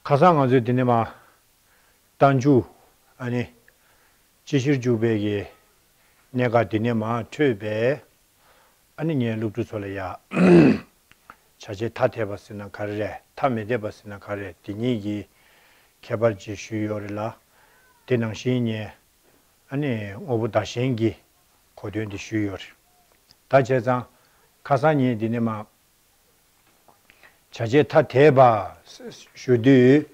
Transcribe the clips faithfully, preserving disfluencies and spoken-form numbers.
ཁ་སང་ང་ཚོས་འདི་ནས་མར་རྟགས་འཇུག་ཨ་ནི་དཔྱད་གཞིར་འཇུག་པའི་གི་གནད་འགག་འདི་ནས་མར་འཕྲོས་པས། ཨ་ནི་ངས་སློབ་ཕྲུག་ཚོ་ལ་ཡ། བྱ་བྱེད་ཐ་དད་པ་ཟེར་ན་ག་རེ་རེད། ཐ་མི་དད་པ་ཟེར་ན་ག་རེ་རེད། འདི་གཉིས་ཀྱི་ཁྱད་པར་ཅིག་ཞུས་ཡོད་རེད་ལ། དེ་ནང་བཞིན་ངས་ཨ་ནི་དངོས་པོ་བདག་གཞན་གྱི་གོ་དོན་དེ་ཞུས་ཡོད་རེད། ད་བྱས་ཙང་ཁ་སང་ངས་འདི་ནས་མར་བྱ་བྱེད་ཐ་དད་པ་ཞུ་དུས།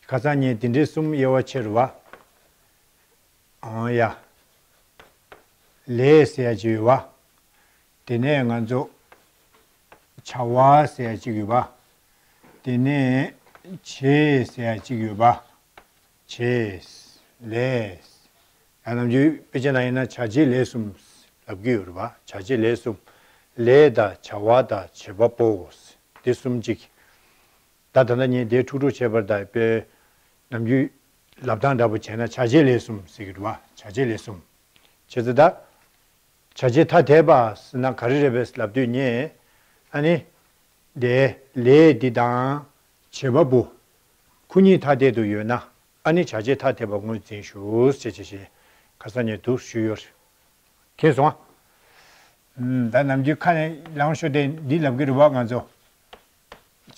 ཁ་སང་ངས་དེ་འདྲའི་གསུམ་དབྱེ་བ་ཕྱེ་རེད་བ། ཨང་ཡ། ལས་ཟེར་ཡ་ཅིག་ཡོད་བ། དེ་ནས་ང་ཚོ་བྱ་བ་ཟེར་ཡ་ཅིག་ཡོད་བ། དེ་ནས་བྱེད་ཟེར་ཡ་ཅིག་ཡོད་བ། བྱེད། ལས། ཡང་ནམ་རྒྱུན་དཔེ་ཆ་ནང་ཡིན་ན་བྱ་བྱེད་ལས་གསུམ་ལབ་ཀྱི་ཡོད་རེད་བ། བྱ་བྱེད་ལས་གསུམ། ལས་དང་བྱ་བ་དང་བྱེད་པ་པོ། དེ་གསུམ་གཅིག་ད་ད་ལྟ་ངས་དེ་འཁྲུག་འཁྲུག་བྱས་པར་ད་དཔེ་ནམ་རྒྱུན་ལབ་སྟངས་འདྲ་པོ་བྱས་ན་བྱ་བྱེད་ལས་གསུམ་ཟེར་གྱི་རེད་བ། བྱ་བྱེད་ལས་གསུམ། བྱས་ཙང་ད་བྱ་བྱེད་ཐ་དད་པ་ཟེར་ན་ག་རེ་རེད་པས་ལབ་དུས་ངས་ཨ་ནི་དེ་ལས་འདི་དང་བྱེད་པ་པོ་ཁོ་གཉིས་ཐ་དད་དུ་ཡོད་ན་ཨ་ནི་བྱ་བྱེད་ཐ་དད་པ་ངོས་འཛིན་ཞུ་ཞེས་བྱས་བྱས་ཁ་སང་ངས་འདུག་ཞུས་ཡོད་རེད། མཁྱེན་སོང་ཨ། ཨུམ། ད་ནམ་རྒྱུན་ཁ་ནས་ལངས་ཤོག་དེ་འདི་ལབ་ཀྱི་རེད་བ། ང་ཚོ་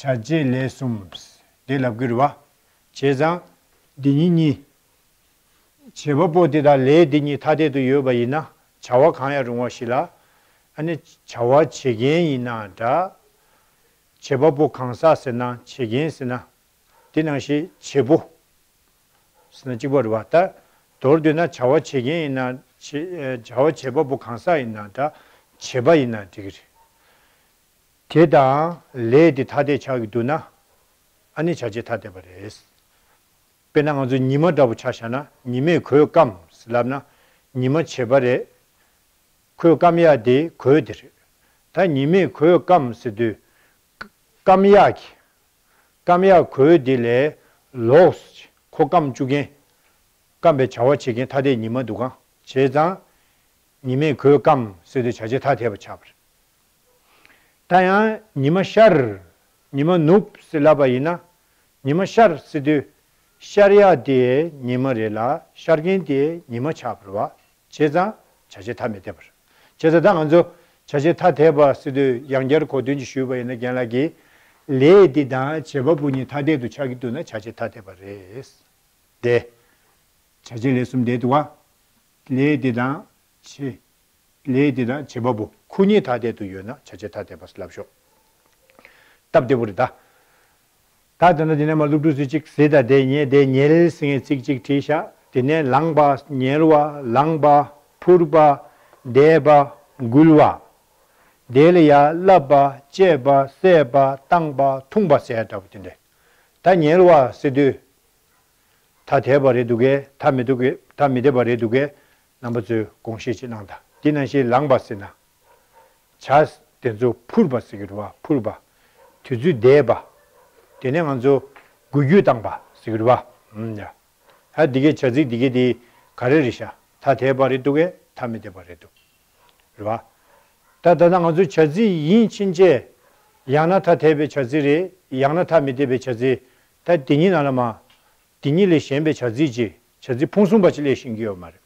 བྱ་བྱེད་ལས་གསུམ་འདི་ལབ་ཀྱི་རེད་བ། བྱས་ཙང་འདི་གཉིས་གཉིས། བྱེད་པ་པོ་དེ་དང་ལས་འདི་གཉིས་ཐ་དད་དུ་ཡོད་པ་ཡིན་ན་བྱ་བ་གང་ཡང་རུང་བ་ཞིག་ལ། ཨ་ནི་བྱ་བ་བྱེད་མཁན་ཡིན་ན་འདྲ། བྱེད་པ་པོ་གང་ཟག་ཟེར་ན་བྱེད་མཁན་ཟེར་ན། དེ་ནང་བཞིན་བྱེད་པོ། ཟེར་ན་གཅིག་པ་རེད་བ། ད་མདོར་བསྡུས་ན་བྱ་བ་བྱེད་མཁན་ཡིན་ན་བྱེད་བྱ་བ་བྱེད་པ་པོ་གང་ཟག་ཡིན་ན་འདྲ། བྱེད་པ་ཡིན་ན་འགྲིག་གི་རེད། དེ་དང་ལས་དེ་ཐ་དད་ཆགས་ཀྱི་འདུག་ན་ཨ་ནི་བྱ་བྱེད་ཐ་དད་པ་རེད། དཔེར་ན་ང་ཚོ་ཉི་མ་འདྲ་པོ་ཆ་བཞག་ན་ཉི་མས་གོས་བསྐམས་ཟེར་ལབ་ན་ཉི་མ་བྱེད་པ་རེད། ཁོས་བསྐམ་ཡག་དེ་གོས་དེ་རེད། ད་ཉི་མས་གོས་བསྐམས་ཟེར་དུས། བསྐམ་ཡག་གི་བསྐམ་ཡག་གོས་དེ་ལས་ལོགས་ཁོ་བསྐམ་བཅུག་མཁན། བསྐམ་པའི་བྱ་བ་བྱེད་མཁན་ཐ་དད་ཉི་མ་འདུག་ག་བྱས་ཙང་། ཉི་མས་གོས་བསྐམས་ཟེར་དུས་བྱ་བྱེད་ཐ་དད་པ་ཆགས་པ་རེད། ད་ཡང་ཉི་མ་ཤར། ཉི་མ་ནུབ་ཟེར་ལབ་པ་ཡིན་ན། ཉི་མ་ཤར་ཟེར་དུས། ཤར་ཡག་དེ་ཉི་མ་རེད་ལ་ཤར་མཁན་དེ་ཉི་མ་ཆགས་པ་རེད་བ། བྱས་ཙང་བྱ་བྱེད་ཐ་མི་དད་པ་རེད། བྱས་ཙང་ད་ང་ཚོ་བྱ་བྱེད་ཐ་དད་པ་ཟེར་དུས་ཡང་བསྐྱར་གོ་དོན་ཅིག་ཞུས་པ་ཡིན་ན་རྒན་ལགས་ཀྱིས། ལས་འདི་དང་བྱེད་པ་པོ་གཉིས་ཐ་དད་དུ་ཆགས་ཀྱི་འདུག་ན་བྱ་བྱེད་ཐ་དད་པ་རེད། དེ། བྱ་བྱེད་ལས་གསུམ་དེ་འདུག་བ། ལས་འདི་དང་བྱེད། ལས་འདི་དང་བྱེད་པ་པོ་ཁོ་གཉིས་ཐ་དད་དུ་ཡོད་ན་བྱ་བྱེད་ཐ་དད་པ་ལབ་ཤོག་སྟབས་བདེ་པོ་རེད་ད། ད་དེ་ན་དེ་ནས་མར་སློབ་ཕྲུག་ཚོས་གཅིག་གཟིགས་དང་། དེ་ཉལ་དེ་ཉལ་ཟེར་མཁན་ཚིག་གཅིག་བྲིས་ཤག་དེ་ནས་ལངས་པ། ཉལ་བ། ལངས་པ། འཕུར་བ། བསྡད་པ། འགུལ་བ། དེ་ལ་ཡ་བསླབ་པ། བཅད་པ། བསད་པ། བཏང་པ། འཐུང་པ་ཟེར་ཡ་འདྲ་པོ་དེ་འདྲས། ད་ཉལ་བ་ཟེར་དུས། ཐ་དད་པ་རེད་འདུག་གས། ཐ་མི་འདུག་གས། ཐ་མི་དད་པ་རེད་འདུག་གས། རྣམ་པ་ཚོས་དགོངས་བཞེས་ཅིག་གནང་དང་། དེ་ནང་བཞིན་ལངས་པ་ཟེར་ན། བྱ་དེ་ཚོ་འཕུར་བ་ཟེར་གྱི་རེད་བ། འཕུར་བ། དུས་ཚོད་འདས་པ། དེ་ནས་ང་ཚོ་འགུལ་སྐྱོད་བཏང་པ་ཟེར་གྱི་རེད་བ། ཨུམ་ཡ། ད་འདི་གའི་བྱ་ཚིག་འདི་གའི་དེ་ག་རེ་རེད་ཤག་ཐ་དད་པ་རེད་འདུག་གས། ཐ་མི་དད་པ་རེད་འདུག་རེད་བ། ད་ད་ལྟ་ང་ཚོ་བྱ་ཚིག་ཡིན་ཕྱིན་ཆད། ཡང་ན་ཐ་དད་པའི་བྱ་ཚིག་རེད། ཡང་ན་ཐ་མི་དད་པའི་བྱ་ཚིག་ད་དེ་གཉིས་ནང་ལ་མ། དེ་གཉིས་ལས་གཞན་པའི་བྱ་ཚིག་ཅིག་བྱ་ཚིག་ཕུང་གསུམ་པ་ཅིག་སླེབས་ཤེས་ཀྱི་ཡོད་མ་རེད།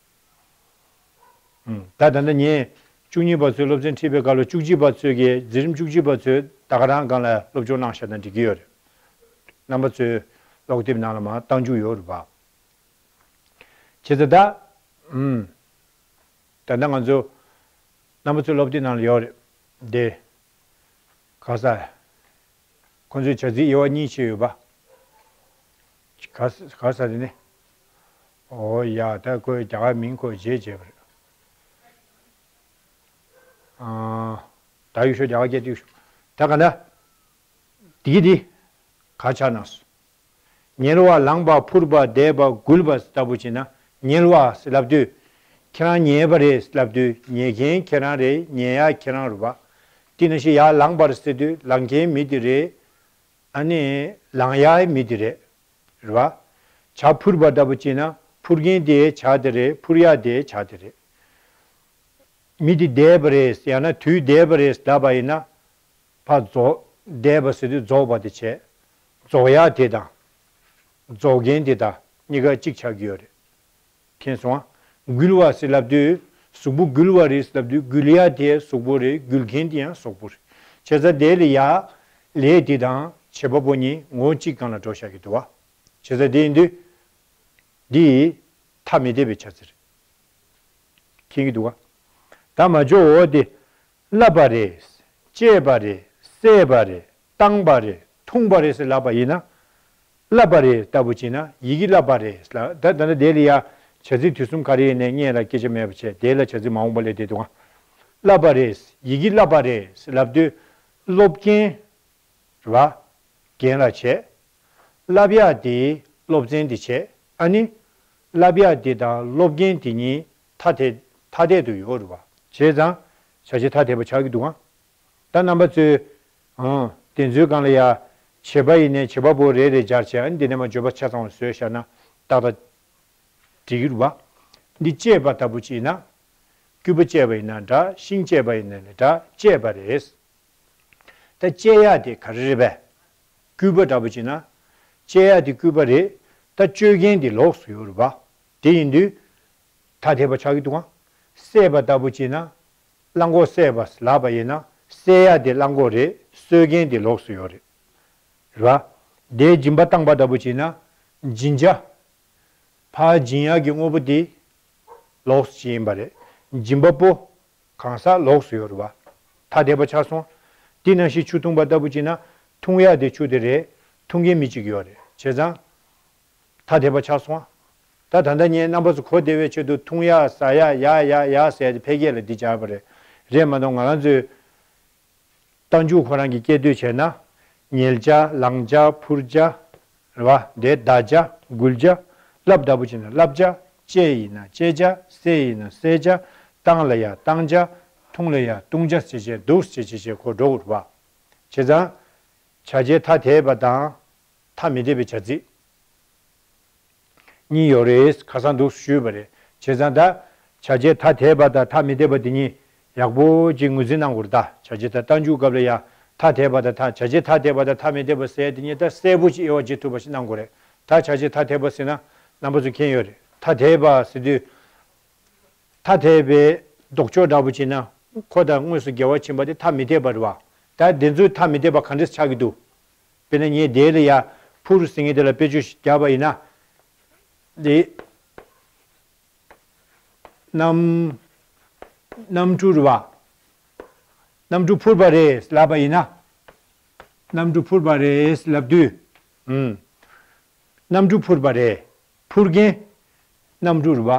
ཨུམ། ད་ད་ལྟ་ངས་བཅུ་གཉིས་པ་ཚོའི་སློབ་ཚན་ཁྲིད་པའི་སྐབས་ལ་བཅུ་གཅིག་པ་ཚོས་ཀྱི་འཛིན་རིམ་བཅུ་གཅིག་པ་ཚོས་ད་ག་རང་སྒང་ལ་སློབ་སྦྱོང་གནང་བཞག་ན་འགྲིག་གི་ཡོད་རེད། རྣམ་པ་ཚོས་ཀློག་དེབ་ནང་ལ་མར་བཏང་རྒྱུ་ཡོད་རེད་པ། བྱས་ཙང་ད། ཨུམ། ད་ལྟ་ང་ཚོ་རྣམ་པ་ཚོའི་སློབ་དེབ་ནང་ལ་ཡོད་རེད། དེ། ག་ས། ཁོ་ཚོས་བྱ་ཚིག་དབྱེ་བ་གཉིས་ཕྱེ་ཡོད་པ། ག་ས་ག་ས་དེ་ནི། ཨོ་ཡ། ད་ཁོས་རྒྱ་གར་མིང་ཁོས་བརྗེད་བརྗེད་པ་རེད། ཨ། ད་ཡུལ་ཤོག་རྒྱ་གར་སྐད་དུ་ཡུལ་ཤོག་ད་ག་ན། དེ་གི་དེ། ག་ཆགས་ན་སོ། ཉལ་བ། ལངས་པ། འཕུར་བ། བསྡད་པ། འགུལ་བ་ལྟ་བུ་བྱས་ན། ཉལ་བ་ལབ་དུས། ཁྱེད་རང་ཉལ་བ་རེད་ལབ་དུས་ཉལ་མཁན་ཁྱེད་རང་རེད། ཉལ་ཡག་ཁྱེད་རང་རེད་བ། དེ་ནང་བཞིན་ཡར་ལངས་པ་རེད་ཟེར་དུས་ལངས་མཁན་མི་དེ་རེད། ཨ་ནི་ལངས་ཡག་མི་དེ་རེད། རེད་བ། བྱ་འཕུར་བ་ལྟ་བུ་བྱས་ན་འཕུར་མཁན་དེ་བྱ་དེ་རེད། འཕུར་ཡག་དེ་བྱ་དེ་རེད། མི་དེ་བསྡད་པ་རེད། ཡང་ན་དུས་འདས་པ་རེད་ལབ་པ་ཡིན་ན། ཕར་རྫོགས། འདས་པ་ཟེར་དུས་རྫོགས་པ་དེ་བྱས། རྫོགས་ཡག་དེ་དང་། རྫོགས་མཁན་དེ་དང་གཉིས་ཀ་གཅིག་ཆགས་ཀྱི་ཡོད་རེད། མཁྱེན་སོང་ཨ། འགུལ་བ་ཟེར་ལབ་དུས་གཟུགས་པོ་འགུལ་བ་རེད་ཟེར་ལབ་དུས་འགུལ་ཡ་དེ་གཟུགས་པོ་རེད། འགུལ་མཁན་དེ་ཡང་གཟུགས་པོ་རེད། བྱས་ཙང་དེ་ལ་ཡ་ལས་དེ་དང་བྱེད་པ་པོ་གཉིས་ངོ་གཅིག་སྒང་ལ་འགྲོ་བཞག་གི་འདུག་བ། བྱས་ཙང་དེ་ཡིན་དུས་འདི་ཐ་མི་དད་པའི་བྱ་ཚིག་རེད། མཁྱེན་གྱི་འདུག་ག་ད་མ་འཇོག་འོ་དེ། བསླབ་པ་རེད། བཅད་པ་རེད། བསད་པ་རེད། བཏང་བ་རེད། འཐུང་བ་རེད་ཟེར་ལབ་པ་ཡིན་ན། བསླབ་པ་རེད་ལྟ་བུ་བྱས་ན་ཡི་གེ་བསླབ་པ་རེད་ལ། ད་ད་ལྟ་དེ་ལ་ཡ་བྱ་ཚིག་དུས་གསུམ་ག་རེ་ཡིན་ནའི་སྔོན་ལ་སྐད་ཆ་མེད་པ་བྱས། དེ་ལ་བྱ་ཚིག་མ་འོངས་པ་སླེབས་བསྡད་འདུག་ག་བསླབ་པ་རེད། ཡི་གེ་བསླབ་པ་རེད་ཟེར་ལབ་དུས། སློབ་མཁན། རེད་བ། རྒན་ལགས་བྱས། བསླབ་ཡག་དེ་སློབ་ཚན་དེ་བྱས། ཨ་ནི། བསླབ་ཡག་དེ་དང་སློབ་མཁན་དེ་གཉིས་ཐ་དད་ཐ་དད་དུ་ཡོད་རེད་བ། བྱས་ཙང་། བྱ་བྱེད་ཐ་དད་པ་ཆགས་ཀྱི་འདུག་ཨང་། ད་རྣམ་པ་ཚོས། ཨང་། དེ་ཚོའི་སྒང་ལ་ཡ། བྱེད་པ་ཡིན་ནའི་བྱེད་པ་པོ་རེ་རེ་སྦྱར་བྱས། ཨ་ནི་འདི་ནས་མ་འཇོག་པ་ཆ་ཚང་བ་བཟོས་བཞག་ན་ཏག་ཏག་འགྲིག་གི་རེད་བ། འདི་བཅད་པ་ལྟ་བུ་ཅིག་ཡིན་ན། སྐུད་པ་བཅད་པ་ཡིན་ན་འདྲ། ཤིང་བཅད་པ་ཡིན་ན་འདྲ། བཅད་པ་རེད། ད་བཅད་ཡག་དེ་ག་རེ་རེད་པས། སྐུད་པ་འདྲ་པོ་བྱས་ན། བཅད་ཡག་དེ་སྐུད་པ་རེད། ད་གཅོད་མཁན་དེ་ལོགས་སུ་ཡོད་རེད་པ། དེ་ཡིན་དུས། ཐ་དད་པ་ཆགས་ཀྱི་འདུག་ག་བསད་པ་ལྟ་བུ་བྱས་ན། གླང་གོག་བསད་པ་ལབ་པ་ཡིན་ན། བསད་ཡག་དེ་གླང་གོག་རེད། གསོད་མཁན་དེ་ལོགས་སུ་ཡོད་རེད། རེད་པ། དེ་སྦྱིན་པ་བཏང་པ་འདྲ་པོ་བྱས་ན། སྦྱིན་བྱ། ཕར་སྦྱིན་ཡག་གི་དངོས་པོ་དེ་ལོགས་སུ་ཡིན་པ་རེད། སྦྱིན་པ་པོ་གང་ཟག་ལོགས་སུ་ཡོད་རེད་བ། ཐ་དད་པ་ཆགས་སོང་། དེ་ནང་བཞིན་ཆུ་འཐུང་པ་ལྟ་བུ་བྱས་ན། འཐུང་ཡག་དེ་ཆུ་དེ་རེད། འཐུང་མཁན་མི་གཅིག་ཡོད་རེད། བྱས་ཙང་། ཐ་དད་པ་ཆགས་སོང་། ད་ད་ལྟ་ངས་རྣམ་པ་ཚོ་གོ་བདེ་བའི་ཆེད་དུ་འཐུང་ཡག་ཟ་ཡག་ཡག་ཡག་ཡག་ཟེར་ཏེ་ཕལ་སྐད་ལ་འདི་སྦྱར་བ་རེད། རེད་མ་གཏོགས་ང་རང་ཚོས། རྟགས་འཇུག་ཁོ་རང་གི་སྐད་དོད་བྱས་ན། ཉལ་བྱ། ལངས་བྱ། འཕུར་བྱ། རེད་བ། དེ་བརྡ་བྱ། འགུལ་བྱ། བསླབ་ལྟ་བུ་བྱས་ན་བསླབ་བྱ། བཅད་ཡིན་ན་བཅད་བྱ། བསད་ཡིན་ན་བསད་བྱ། བཏང་ལ་ཡ་བཏང་བྱ། འཐུང་ལ་ཡ་འཐུང་བྱ་ཟེར་བྱས་འདུག་ཟེར་བྱས་བྱས་ཁོ་འགྲོ་དགོས་རེད་བ། བྱས་ཙང་། བྱ་བྱེད་ཐ་དད་པ་དང་། ཐ་མི་དད་པའི་བྱ་ཚིག་གཉིས་ཡོད་རེད། ཁ་སང་འདུག་ཞུས་པ་རེད། བྱས་ཙང་ད། བྱ་བྱེད་ཐ་དད་པ་དང་ཐ་མི་དད་པ་དེ་གཉིས་ཡག་པོ་ཅིག་ངོས་འཛིན་གནང་དགོས་རེད་ད། བྱ་བྱེད་ད་རྟགས་འཇུག་སྐབས་ལ་ཡ་ཐ་དད་པ་དང་ཐ། བྱ་བྱེད་ཐ་དད་པ་དང་ཐ་མི་དད་པ་ཟེར་དེ་གཉིས་ད་གསལ་པོ་ཅིག་དབྱེ་བ་འབྱེད་ཐུབ་པ་ཞིག་གནང་དགོས་རེད། ད་བྱ་བྱེད་ཐ་དད་པ་ཟེར་ན་རྣམ་པ་ཚོ་མཁྱེན་ཡོད་རེད། ཐ་དད་པ་ཟེར་དུས། ཐ་དད་པའི་ལྡོག་ཕྱོགས་འདྲ་པོ་བྱས་ན། ཁོ་དང་དངོས་སུ་འགལ་བ་ཕྱིན་པ་དེ་ཐ་མི་དད་པ་རེད་བ། ད་དེ་ཚོའི་ཐ་མི་དད་པ་ག་འདྲས་ཆགས་ཀྱི་འདུག་དཔེར་ན་ངས་དེ་ལ་ཡ་འཕུར་ཟེར་མཁན་དེ་ལ་དཔེ་བརྗོད་ཞིག་བརྒྱབ་པ་ཡིན་ན། དེ། གནམ། གནམ་གྲུ་རེད་བ། གནམ་གྲུ་འཕུར་བ་རེད་ལབ་པ་ཡིན་ན། གནམ་གྲུ་འཕུར་བ་རེད་ལབ་དུས། ཨུམ། གནམ་གྲུ་འཕུར་བ་རེད། འཕུར་མཁན། གནམ་གྲུ་རེད་བ།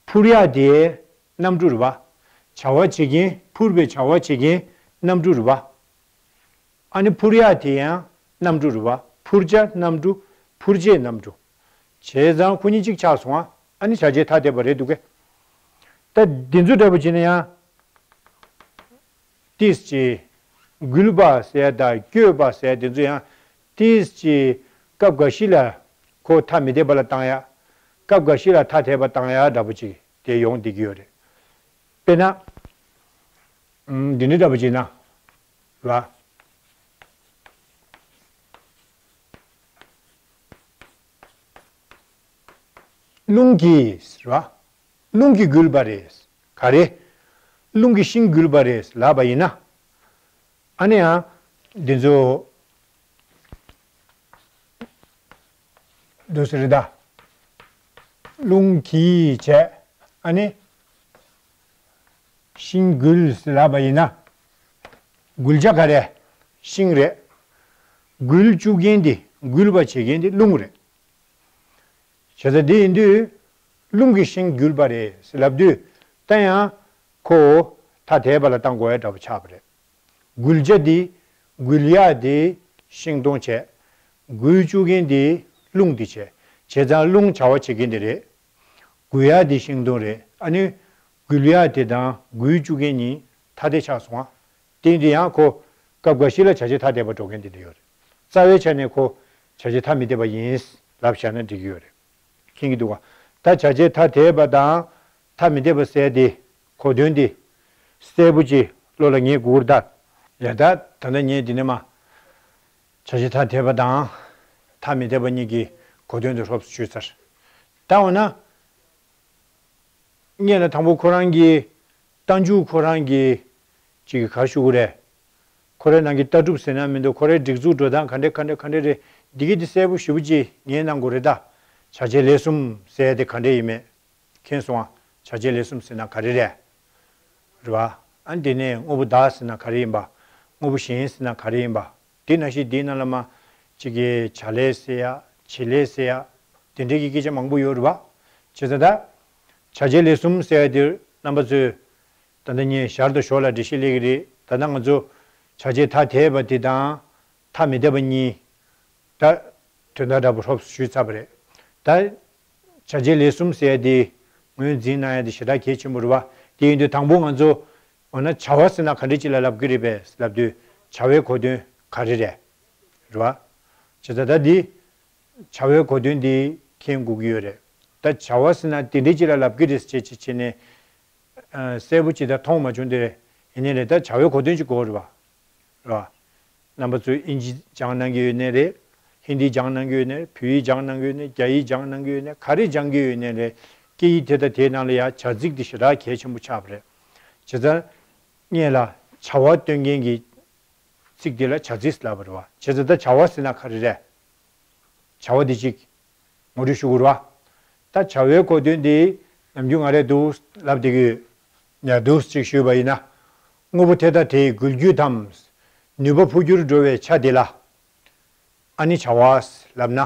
འཕུར་ཡག་དེ། གནམ་གྲུ་རེད་བ། བྱ་བ་བྱེད་མཁན། འཕུར་བའི་བྱ་བ་བྱེད་མཁན། གནམ་གྲུ་རེད་བ། ཨ་ནི་འཕུར་ཡག་དེ་ཡང་གནམ་གྲུ་རེད་བ། འཕུར་བྱ་གནམ་གྲུ། འཕུར་བྱེད་གནམ་གྲུ། བྱས་ཙང་ཁོ་གཉིས་གཅིག་ཆགས་སོང་ཨ། ཨ་ནི་བྱ་བྱེད་ཐ་དད་པ་རེད་འདུག་གས། ད་འདི་ཚོ་འདྲ་པོ་བྱས་ན་ཡང་། ཏིས་ཀྱི། འགུལ་བ་ཟེར་དང་བསྐྱོད་པ་ཟེར་དེ་ཚོ་ཡང་། ཏིས་ཀྱི། སྐབས་འགའ་ཞིག་ལ། ཁོ་ཐ་མི་དད་པ་ལ་བཏང་ཡག་སྐབས་འགའ་ཞིག་ལ་ཐ་དད་པ་བཏང་ཡག་འདྲ་པོ་ཅིག་དེ་ཡོང་བསྡད་ཀྱི་ཡོད་རེད། དཔེར་ན། ཨུམ། འདི་འདྲ་འདྲ་པོ་བྱས་ན། ར། རླུང་གིས་ར། རླུང་གིས་བསྒུལ་བ་རེད། ག་རེ། རླུང་གིས་ཤིང་བསྒུལ་བ་རེད་ལབ་པ་ཡིན་ན། ཨ་ནི་ཡང་། འདི་ཚོ། འདུག་སེ་རེད་ད། རླུང་གིས་བྱས། ཨ་ནི། ཤིང་བསྒུལ་ལབ་པ་ཡིན་ན། བསྒུལ་བྱ་ག་རེ། ཤིང་རེད། བསྒུལ་བཅུག་མཁན་དེ། བསྒུལ་བ་བྱེད་མཁན་དེ་རླུང་རེད། བྱས་ཙང་འདི་ཡིན་དུས། རླུང་གིས་ཤིང་བསྒུལ་བ་རེད་ལབ་དུས། ད་ཡང་། ཁོ། ཐ་དད་པ་ལ་བཏང་དགོས་ཡ་འདྲ་པོ་ཆགས་པ་རེད། བསྒུལ་བྱ་འདི། བསྒུལ་ཡག་འདི། ཤིང་སྡོང་བྱས། བསྒུལ་བཅུག་མཁན་འདི། རླུང་འདི་བྱས། བྱས་ཙང་རླུང་བྱ་བ་བྱེད་མཁན་འདི་རེད། བསྒུལ་ཡག་འདི་ཤིང་སྡོང་རེད། ཨ་ནི། བསྒུལ་ཡག་དེ་དང་བསྒུལ་བཅུག་མཁན་གཉིས་ཐ་དད་ཆགས་སོང་ཨ། དེ་འདི་ཡང་ཁོ། སྐབས་འགའ་ཞིག་ལ་བྱ་བྱེད་ཐ་དད་པ་འགྲོ་མཁན་དེ་འདྲ་ཡོད་རེད། རྩ་བའི་ཆ་ནས་ཁོ། བྱ་བྱེད་ཐ་མི་དད་པ་ཡིན། ལབ་བཞག་ན་འགྲིག་གི་ཡོད་རེད། མཁྱེན་གྱི་འདུག་ག་ད་བྱ་བྱེད་ཐ་དད་པ་དང་། ཐ་མི་དད་པ་ཟེར་དེ། གོ་དོན་དེ། གསལ་པོ་ཅིག་བློ་ལ་ངེས་དགོས་ཀྱི་རེད་ད། ཡ་ད། ད་ལྟ་ངས་འདི་ནས་མ། བྱ་བྱེད་ཐ་དད་པ་དང་། ཐ་མི་དད་པ་གཉིས་ཀྱི་གོ་དོན་དེ་ཧྲོབ་ཞུས་ཚར། ད་འོ་ན། སྔོན་ལ་དང་པོ་ཁོ་རང་གི་རྟགས་འཇུག་ཁོ་རང་གི་ཅིག་གི་ག་རེ་ཞུ་དགོས་རེད། ཁོ་རའི་ནང་གི་ལྟ་གྲུབ་ཟེར་ན་མི་འདུག་ཁོ་རའི་སྒྲིག་འཛུགས་འགྲོ་སྟངས་ག་འདྲ་ག་འདྲ་ག་འདྲ་རེད། འདི་གི་འདི་གསལ་པོ་ཞེ་པོ་ཅིག་ངས་གནང་དགོས་རེད་ད། བྱ་བྱེད་ལས་གསུམ་ཟེར་ཡ་དེ་ག་འདྲ་ཡིན་མེད། མཁྱེན་སོང་ཨ། བྱ་བྱེད་ལས་གསུམ་ཟེར་ན་ག་རེ་རེད། རེད་བ། ཨ་འདི་ནས་དངོས་པོ་བདག་ཟེར་ན་ག་རེ་ཡིན་པ། དངོས་པོ་གཞན་ཟེར་ན་ག་རེ་ཡིན་པ། དེ་ནང་བཞིན་དེའི་ནང་ལ་མ། གཅིག་གི་བྱ་ལས་ཟེར་ཡ། བྱེད་ལས་ཟེར་ཡ། དེ་འདྲའི་གི་སྐད་ཆ་མང་པོ་ཡོད་རེད་བ། བྱས་ཙང་ད། བྱ་བྱེད་ལས་གསུམ་ཟེར་ཡ་དེ་རྣམ་པ་ཚོས། ད་ལྟ་ངས་ཞར་དང་ཞོར་ལ་འགྲེལ་བཤད་སླེབས་ཀྱི་རེད། ད་ལྟ་ང་ཚོ་བྱ་བྱེད་ཐ་དད་པ་དེ་དང་། ཐ་མི་དད་པ་གཉིས། ད། དོན་དག་འདྲ་པོ་ཧྲོབ་ཞུས་ཚར་བ་རེད། ད། བྱ་བྱེད་ལས་གསུམ་ཟེར་ཡ་དེ། ངོས་འཛིན་གནང་ཡ་དེ་ཞེ་དྲག་གལ་ཆེན་པོ་རེད་བ། དེ་ཡིན་དུས་དང་པོ་ང་ཚོ། འོ་ན་བྱ་བ་ཟེར་ན་ག་འདྲ་ཅིག་ལ་ལབ་ཀྱི་རེད་པས་ལབ་དུས། བྱ་བའི་གོ་དོན་ག་རེ་རེད། རེད་བ། བྱས་ཙང་ད་འདི། བྱ་བའི་གོ་དོན་འདི་མཁྱེན་དགོས་ཀྱི་ཡོད་རེད། ད་བྱ་བ་ཟེར་ན་དེ་འདྲའི་ཅིག་ལ་ལབ་ཀྱི་རེད་ཟེར་བྱས་བྱས་བྱས་ནས། ཨ། གསལ་པོ་ཅིག་ད་མཐོང་མ་བྱུང་དེ་རེད། ཡིན་ནའི་རེད། ད་བྱ་བའི་གོ་དོན་ཅིག་དགོས་རེད་བ། རེད་བ། རྣམ་པ་ཚོས་ཨིན་ཇི་སྦྱང་གནང་གི་ཡོད་ནའི་རེད། ཧིན་དི་སྦྱང་གནང་གི་ཡོད་ནའི་རེད། བོད་ཡིག་སྦྱང་གནང་གི་ཡོད་ནའི། རྒྱ་ཡིག་སྦྱང་གནང་གི་ཡོད་ནའི། ག་རེ་སྦྱང་གི་ཡོད་ནའི་རེད། སྐད་ཡིག་དེ་དང་དེའི་ནང་ལ་ཡང་བྱ་ཚིག་དེ་ཞེ་དྲག་གལ་ཆེན་པོ་ཆགས་པ་རེད། བྱས་ཙང་། སྔོན་ལ་བྱ་བ་སྟོན་མཁན་གྱི་ཚིག་དེ་ལ་བྱ་ཚིག་ལབ་པ་རེད་བ། བྱས་ཙང་ད་བྱ་བ་ཟེར་ན་ག་རེ་རེད། བྱ་བ་འདི་གཅིག་ངོ་སྤྲོད་ཞུ་དགོས་རེད་བ། ད་བྱ་བའི་གོ་དོན་འདི་ནམ་རྒྱུན་ང་རས་འདུག་ལབ་བསྡད་ཀྱི་ཡོད། ཡ་འདུག་ཅིག་ཞུས་པ་ཡིན་ན། དངོས་པོ་དེ་དང་དེའི་འགུལ་སྐྱོད་དམ། ནུས་པ་འཕོ་འགྱུར་འགྲོ་བའི་ཆ་དེ་ལ། ཨ་ནི་བྱ་བ་ལབ་ན།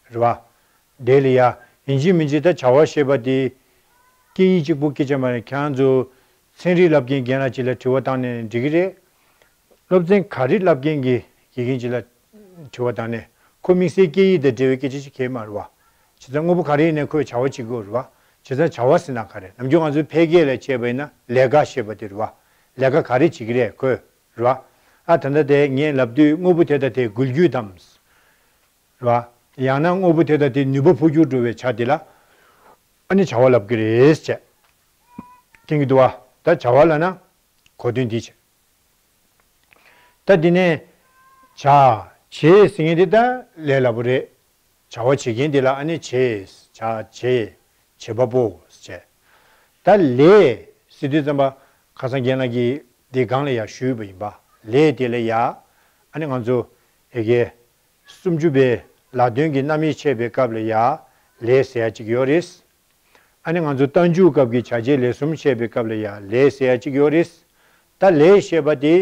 རེད་བ། དེ་ལ་ཡ། ཡིན་གཅིག་མིན་གཅིག་ད་བྱ་བ་ཞེས་པ་དེ། སྐད་ཡིག་གཅིག་པོ་སྐད་ཆ་མ་རེད། ཁྱེད་རང་ཚོ་ཚན་རིག་བསླབ་མཁན་རྒན་ལགས་ཅིག་ལ་དྲི་བ་བཏང་ནས་འགྲིག་གི་རེད། སློབ་ཚན་ག་རེ་བསླབ་མཁན་གྱི་དགེ་རྒན་ཅིག་ལ་དྲི་བ་བཏང་ནས་ཁོ་དམིགས་བསལ་སྐད་ཡིག་དང་འབྲེལ་བའི་སྐད་ཆ་ཞིག་གང་ཡང་མ་རེད་བ། བྱས་ཙང་དངོས་པོ་ག་རེ་ཡིན་ནའི་ཁོས་བྱ་བ་བྱེད་ཀྱི་ཡོད་རེད་བ། བྱས་ཙང་བྱ་བ་ཟེར་ན་ག་རེ། ནམ་རྒྱུན་ང་ཚོའི་ཕལ་སྐད་ལ་བྱས་པ་ཡིན་ན་ལས་ཀ་ཞེས་པ་དེ་རེད་བ། ལས་ཀ་ག་རེ་བྱེད་ཀྱི་རེད་ཁོས། རེད་བ། ཨ་ད་ལྟ་དེ་ངས་ལབ་དུས་དངོས་པོ་དེ་དང་དེའི་འགུལ་སྐྱོད་དམ། རེད་བ། ཡང་ན་དངོས་པོ་དེ་དང་དེའི་ནུས་པ་འཕོ་འགྱུར་འགྲོ་བའི་ཆ་དེ་ལ། ཨ་ནི་བྱ་བ་ལབ་ཀྱི་རེད་ཟེར། མཁྱེན་གྱི་འདུག་བ། ད་བྱ་བ་ལབ་ན་གོ་དོན་འདི་བྱེད། ད་འདི་ནས་བྱ། བྱེད་ཟེར་མཁན་འདི་ད་ལས་སླ་པོ་རེད། བྱ་བ་བྱེད་མཁན་འདི་ལ་ཨ་ནི་བྱེད། བྱ་བྱེད། བྱེད་པ་པོ་ཟེར། ད་ལས་ཟེར་དུས་ཙམ་པ་ཁ་སང་རྒན་ལགས་ཀྱིས་འདི་སྒང་ལ་ཡང་ཞུས་པ་ཡིན་པ། ལས་དེ་ལ་ཡ། ཨ་ནི་ང་ཚོ་ཡ་གི་སུམ་ཅུ་པའི་ལ་དོན་གྱི་རྣམ་དབྱེ་འཆད་པའི་སྐབས་ལ་ཡ་ལས་ཟེར་ཡ་གཅིག་ཡོད་རེད། ཨ་ནི་ང་ཚོ་རྟགས་འཇུག་སྐབས་ཀྱི་བྱ་བྱེད་ལས་གསུམ་འཆད་པའི་སྐབས་ལ་ཡ་ལས་ཟེར་ཡ་གཅིག་ཡོད་རེད། ད་ལས་ཞེས་པ་དེ་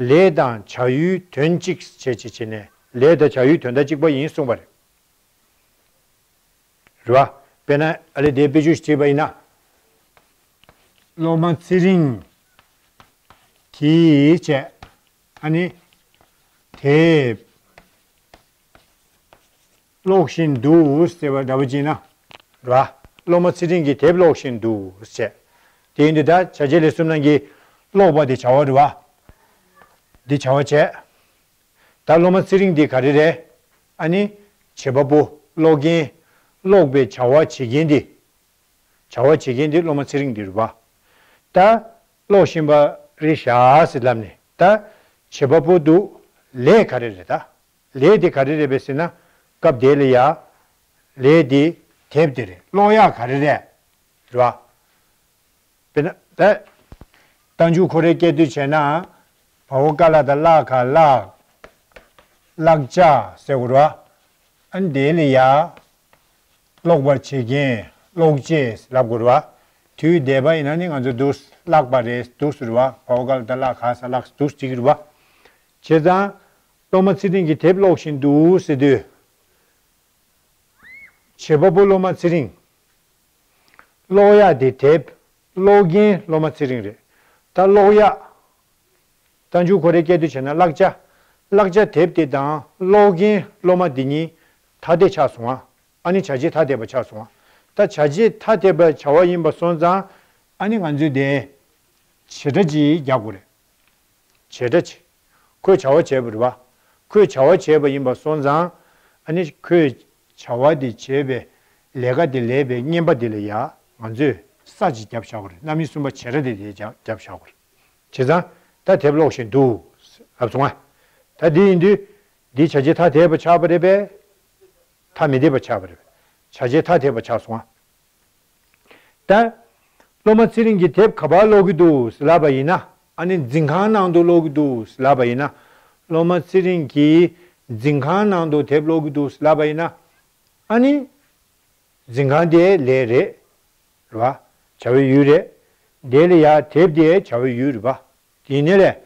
ལས་དང་བྱ་ཡུལ་དོན་གཅིག་བྱས་བྱས་བྱས་ནས་ལས་དང་བྱ་ཡུལ་དོན་དག་གཅིག་པ་ཡིན་གསུངས་པ་རེད། རེད་བ། དཔེར་ན་ཨ་ལས་དེ་དཔེ་བརྗོད་ཞིག་བྲིས་པ་ཡིན་ན། སློབ་མ་ཚེ་རིང་གིས་བྱས། ཨ་ནི། དེབ་ཀློག་བཞིན་འདུག་ཟེར་བ་འདྲ་པོ་ཅིག་ན། རེད་བ། སློབ་མ་ཚེ་རིང་གིས་དེབ་ཀློག་བཞིན་འདུག་ཟེར། དེ་ཡིན་དུས་ད་བྱ་བྱེད་ལས་གསུམ་ནང་གི་ཀློག་པ་དེ་བྱ་བ་རེད་བ། འདི་བྱ་བ་བྱས། ད་སློབ་མ་ཚེ་རིང་འདི་ག་རེ་རེད། ཨ་ནི། བྱེད་པ་པོ། ཀློག་མཁན། ཀློག་པའི་བྱ་བ་བྱེད་མཁན་འདི། བྱ་བ་བྱེད་མཁན་འདི་སློབ་མ་ཚེ་རིང་འདི་རེད་བ། ད། ཀློག་བཞིན་པ་རེད་ཤག་ཟེར་ལབ་ནས་ད། བྱེད་པ་པོ་འདུག་ལས་ག་རེ་རེད་ད། ལས་དེ་ག་རེ་རེད་པས་ཟེར་ན། སྐབས་དེ་ལ་ཡ། ལས་དེ་དེབ་དེ་རེད། ཀློག་ཡག་ག་རེ་རེད། རེད་བ། དཔེར་ན་ད། རྟགས་འཇུག་ཁོ་རའི་སྐད་དོད་བྱས་ན། བ་འོག་ཀ་ལ་ད་ཀླ་ག་ཀློག་བཀླག་བྱ་ཟེར་དགོས་རེད་བ། ཨ་ནི་དེ་ལ་ཡ། ཀློག་པར་བྱེད་མཁན་ཀློག་བྱེད་ལབ་དགོས་རེད་བ། དུས་འདས་པ་ཡིན་ན་ནི་ང་ཚོ་འདུག་བཀླགས་པ་རེད་འདུག་ཟེར་བ། བ་འོག་ཀ་ལ་ད་ཀླ་ག་ས་ཀློག་འདུག་ཅིག་རེད་བ། བྱས་ཙང་། སློབ་མ་ཚེ་རིང་གིས་དེབ་ཀློག་བཞིན་འདུག་ཟེར་དུས། བྱེད་པ་པོ་སློབ་མ་ཚེ་རིང་། ཀློག་ཡག་དེ་དེབ། ཀློག་མཁན་སློབ་མ་ཚེ་རིང་རེད། ད་ཀློག་ཡག་རྟགས་འཇུག་ཁོ་རའི་སྐད་དོད་བྱས་ན་བཀླག་བྱ། བཀླག་བྱ་དེབ་དེ་དང་ཀློག་མཁན་སློབ་མ་དེ་གཉིས་ཐ་དད་ཆགས་སོང་ང་། ཨ་ནི་བྱ་བྱེད་ཐ་དད་པ་ཆགས་སོང་ང་། ད་བྱ་བྱེད་ཐ་དད་པ་བྱ་བ་ཡིན་པ་སོང་ཙང་། ཨ་ནི་ང་ཚོས་དེ། བྱེད་སྒྲ་ཅིག་རྒྱག་དགོས་རེད། བྱེད་སྒྲ་ཅིག་ཁོས་བྱ་བ་བྱས་པ་རེད་བ། ཁོས་བྱ་བ་བྱས་པ་ཡིན་པ་སོང་ཙང་། ཨ་ནི་ཁོས་བྱ་བ་དེ་བྱས་པའི་ལས་ཀ་དེ་ལས་པའི་བརྙན་པ་དེ་ལ་ཡ་ང་ཚོས་ས་ཅིག་བརྒྱབ་བཞག་པ་རེད། རྣམ་དབྱེ་གསུམ་པ་བྱེད་སྒྲ་དེ་དེ་བརྒྱབ་བཞག་པ་རེད། བྱས་ཙང་ད་དེབ་ཀློག་བཞིན་འདུག་ལབ་སོང་ང་། ད་དེ་ཡིན་དུས། འདི་བྱ་བྱེད་ཐ་དད་པ་ཆགས་པ་རེད་པས། ཐ་མི་དད་པ་ཆགས་པ་རེད་པས། བྱ་བྱེད་ཐ་དད་པ་ཆགས་སོང་ང་། ད། སློབ་མ་ཚེ་རིང་གིས་དེབ་ག་པར་ཀློག་གི་འདུག་ལབ་པ་ཡིན་ན། ཨ་ནི་འཛིན་ཁང་ནང་དུ་ཀློག་གི་འདུག་ལབ་པ་ཡིན་ན། སློབ་མ་ཚེ་རིང་གིས་འཛིན་ཁང་ནང་དུ་དེབ་ཀློག་གི་འདུག་ལབ་པ་ཡིན་ན། ཨ་ནི། འཛིན་ཁང་དེ་ལས་རེད། རེད་བ། བྱ་བའི་ཡུལ་རེད། དེ་ལས་ཡ་དེབ་དེ་བྱ་བའི་ཡུལ་རེད་བ། དེ་ནས་ལས།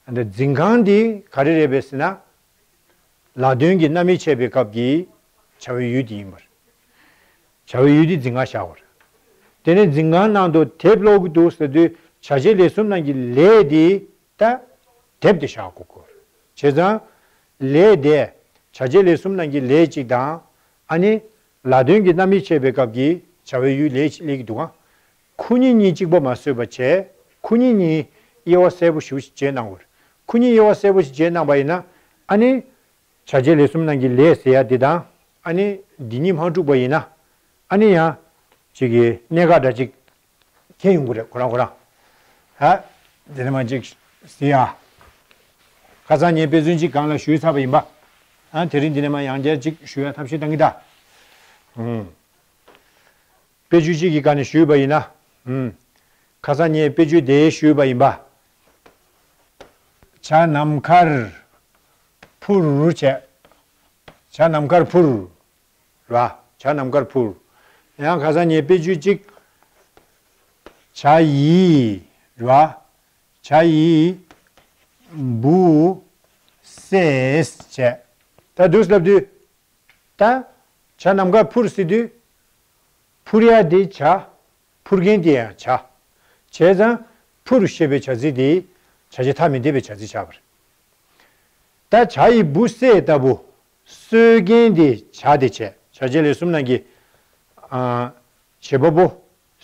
ཨ་ནི་འཛིན་ཁང་འདི་ག་རེ་རེད་པས་ཟེར་ན། ལ་དོན་གྱི་རྣམ་དབྱེ་འཆད་པའི་སྐབས་ཀྱི་བྱ་བའི་ཡུལ་དེ་ཡིན་པར། བྱ་བའི་ཡུལ་དེ་འཛིན་ཁང་བཞག་པར། དེ་ནས་འཛིན་ཁང་ནང་དུ་དེབ་ཀློག་གི་འདུག་ཟེར་དུས་བྱ་བྱེད་ལས་གསུམ་ནང་གི་ལས་དེ་ད་དེབ་དེ་བཞག་དགོས་གོ། བྱས་ཙང་། ལས་དེ་བྱ་བྱེད་ལས་གསུམ་ནང་གི་ལས་གཅིག་དང་། ཨ་ནི། ལ་དོན་གྱི་རྣམ་དབྱེ་འཆད་པའི་སྐབས་ཀྱི་བྱ་བའི་ཡུལ་ལས་གཅིག་སླེབས་ཀྱི་འདུག་ག་ཁོ་གཉིས་གཉིས་གཅིག་པ་མ་བཟོས་པ་བྱས། ཁོ་གཉིས་གཉིས་དབྱེ་བ་གསལ་པོ་ཞེ་པོ་ཞིག་འབྱེད་གནང་དགོས། ཁོ་གཉིས་དབྱེ་བ་གསལ་པོ་ཞིག་འབྱེད་གནང་པ་ཡིན་ན། ཨ་ནི། བྱ་བྱེད་ལས་གསུམ་ནང་གི་ལས་ཟེར་ཡ་འདི་དང་། ཨ་ནི། འདི་གཉིས་མ་འགྲུབ་པ་ཡིན་ན། ཨ་ནི་ཡང་། ཅིག་གི་གནད་འགག་འདྲ་ཅིག་འཁེལ་ཡོང་གི་རེད་ཁོ་རང་ཁོ་རང་། ཧ། འདི་ནས་མ་ཅིག་ཟེར་ཡ། ཁ་སང་ངས་དཔེ་མཚོན་ཅིག་སྒང་ལ་ཞུས་ཚར་བ་ཡིན་པ། ཨ་དེ་རིང་འདི་ནས་མ་ཡང་བསྐྱར་ཅིག་ཞུ་ཡ་ཐབས་ཤེས་གཏང་གི་ད། ཨུམ། དཔེ་བརྗོད་གཅིག་གི་སྒང་ནས་ཞུས་པ་ཡིན་ན། ཨུམ། ཁ་སང་ངས་དཔེ་བརྗོད་དེ་ཞུས་པ་ཡིན་པ། བྱ་ནམ་མཁར་འཕུར་བྱས། བྱ་ནམ་མཁར་འཕུར། ར། བྱ་ནམ་མཁར་འཕུར། ཡང་ཁ་སང་ངས་དཔེ་བརྗོད་གཅིག་བྱ་ཡི། ར། བྱ་ཡི། འབུ། བསད་བྱས། ད་འདུག་ལབ་དུས། ད། བྱ་ནམ་མཁར་འཕུར་ཟེར་དུས། འཕུར་ཡ་དེ་བྱ། འཕུར་མཁན་དེ་ཡང་བྱ། བྱས་ཙང་། འཕུར་ཞེས་པའི་བྱ་ཚིག་དེ། བྱ་བྱེད་ཐ་མི་དད་པའི་བྱ་ཚིག་ཆགས་པ་རེད། ད་བྱ་ཡི་འབུ་བསད་ལྟ་བུ། གསོད་མཁན་དེ་བྱ་དེ་བྱས། བྱ་བྱེད་ལས་གསུམ་ནང་གི། ཨ། བྱེད་པ་པོ།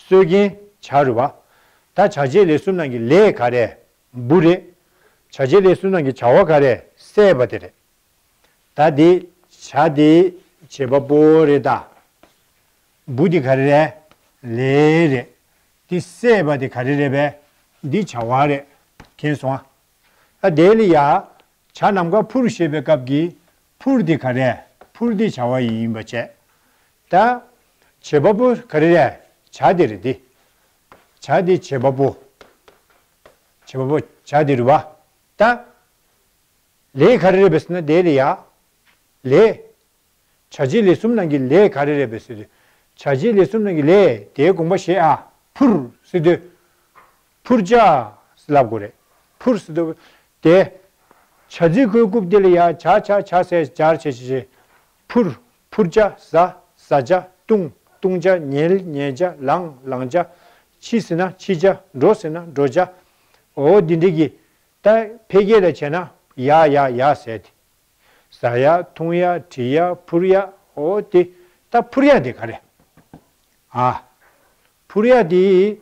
གསོད་མཁན་བྱ་རེད་བ། ད་བྱ་བྱེད་ལས་གསུམ་ནང་གི་ལས་ག་རེ། འབུ་རེད། བྱ་བྱེད་ལས་གསུམ་ནང་གི་བྱ་བ་ག་རེ། བསད་པ་དེ་རེད། ད་དེ་བྱ་དེ་བྱེད་པ་པོ་རེད་ད། འབུ་དེ་ག་རེ་རེད། ལས་རེད། དེ་བསད་པ་དེ་ག་རེ་རེད་པས། འདི་བྱ་བ་རེད། མཁྱེན་སོང་ཨ། ད་དེ་ལ་ཡ། བྱ་ནམ་མཁར་འཕུར་ཞེས་པའི་སྐབས་ཀྱི་འཕུར་དེ་ག་རེ། འཕུར་དེ་བྱ་བ་ཡིན་པ་བྱས། ད། བྱེད་པ་པོ་ག་རེ་རེད། བྱ་དེ་རེད་དེ། བྱ་དེ་བྱེད་པ་པོ། བྱེད་པ་པོ་བྱ་དེ་རེད་བ། ད། ལས་ག་རེ་རེད་པས་ཟེར་ན་དེ་ལ་ཡ། ལས། བྱ་བྱེད་ལས་གསུམ་ནང་གི་ལས་ག་རེ་རེད་པས་ཟེར་དུས། བྱ་བྱེད་ལས་གསུམ་ནང་གི་ལས་དེའི་དགོངས་པ་བཞེས་ཨ། འཕུར་ཟེར་དུས། འཕུར་བྱ། ལབ་དགོས་རེད། འཕུར་ཟེར་དུས། དེ། བྱ་ཚིག་གོ་སྐབས་དེ་ལ་ཡ་བྱ་བྱ་བྱ་ཟེར་སྦྱར་བྱས་བྱས་བྱས། འཕུར། འཕུར་བྱ། ཟ། ཟ་བྱ། བཏུང་། བཏུང་བྱ། ཉལ། ཉལ་བྱ། ལངས། ལངས་བྱ། འཆི་ཟེར་ན་འཆི་བྱ། འགྲོ་ཟེར་ན་འགྲོ་བྱ། འོ་འདི་འདྲ་གི། ད་ཕལ་སྐད་ལ་བྱས་ན་ཡ་ཡ་ཡ་ཟེར་དེ། ཟ་ཡ། འཐུང་ཡ། འཁྲིད་ཡ། འཕུར་ཡ། འོ་དེ། ད་འཕུར་ཡ་དེ་ག་རེ། ཨ། འཕུར་ཡ་དེ།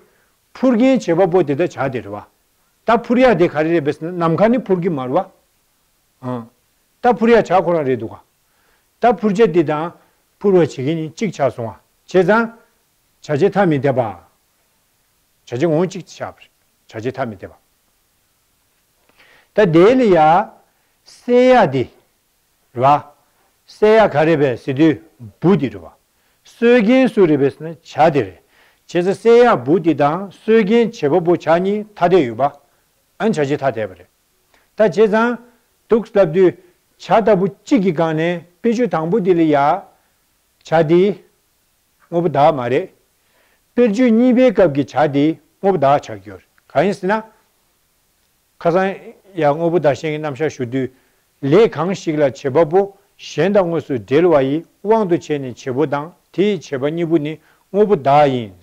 འཕུར་མཁན་བྱེད་པ་པོ་དེ་ད་བྱ་དེ་རེད་བ། ད་འཕུར་ཡ་དེ་ག་རེ་རེད་པས་ཟེར་ན་ནམ་མཁའ་ནི་འཕུར་གྱི་མ་རེད་བ། ཨ། ད་འཕུར་ཡ་བྱ་ཁོ་རང་རེད་འདུག་ག་ད་འཕུར་བྱ་དེ་དང་འཕུར་བ་བྱེད་མཁན་གཉིས་གཅིག་ཆགས་སོང་བ། བྱས་ཙང་། བྱ་བྱེད་ཐ་མི་དད་པ། བྱ་བྱེད་ངོ་བོ་གཅིག་ཆགས་པ་རེད། བྱ་བྱེད་ཐ་མི་དད་པ། ད་དེ་ལ་ཡ། བསད་ཡ་དེ། རེད་བ། བསད་ཡ་ག་རེ་རེད་པས་ཟེར་དུས་འབུ་དེ་རེད་བ། གསོད་མཁན་སུ་རེད་པས་ཟེར་ན་བྱ་དེ་རེད། བྱས་ཙང་བསད་ཡ་འབུ་དེ་དང་གསོད་མཁན་བྱེད་པ་པོ་བྱ་གཉིས་ཐ་དད་ཡོད་པ། ཨ་ནི་བྱ་བྱེད་ཐ་དད་པ་རེད། ད་བྱས་ཙང་། འདུག་ལབ་དུས། བྱ་ལྟ་བུ་གཅིག་གི་སྒང་ནས་དཔེ་བརྗོད་དང་པོ་དེ་ལ་ཡ། བྱ་དེ། དངོས་པོ་བདག་མ་རེད། དཔེར་བརྗོད་གཉིས་པའི་སྐབས་ཀྱི་བྱ་དེ་དངོས་པོ་བདག་ཆགས་ཀྱི་ཡོད་རེད། གང་ཡིན་ཟེར་ན། ཁ་སང་ཡང་དངོས་པོ་བདག་གཞན་གྱི་རྣམ་གཞག་ཞུ་དུས། ལས་གང་ཞིག་ལ་བྱེད་པ་པོ་གཞན་དང་དངོས་སུ་འབྲེལ་བ་ཡི་དབང་དུ་བྱས་ནས་བྱེད་པོ་དང་དེ་ཡི་བྱེད་པ་གཉིས་པོ་ནི་དངོས་པོ་བདག་ཡིན།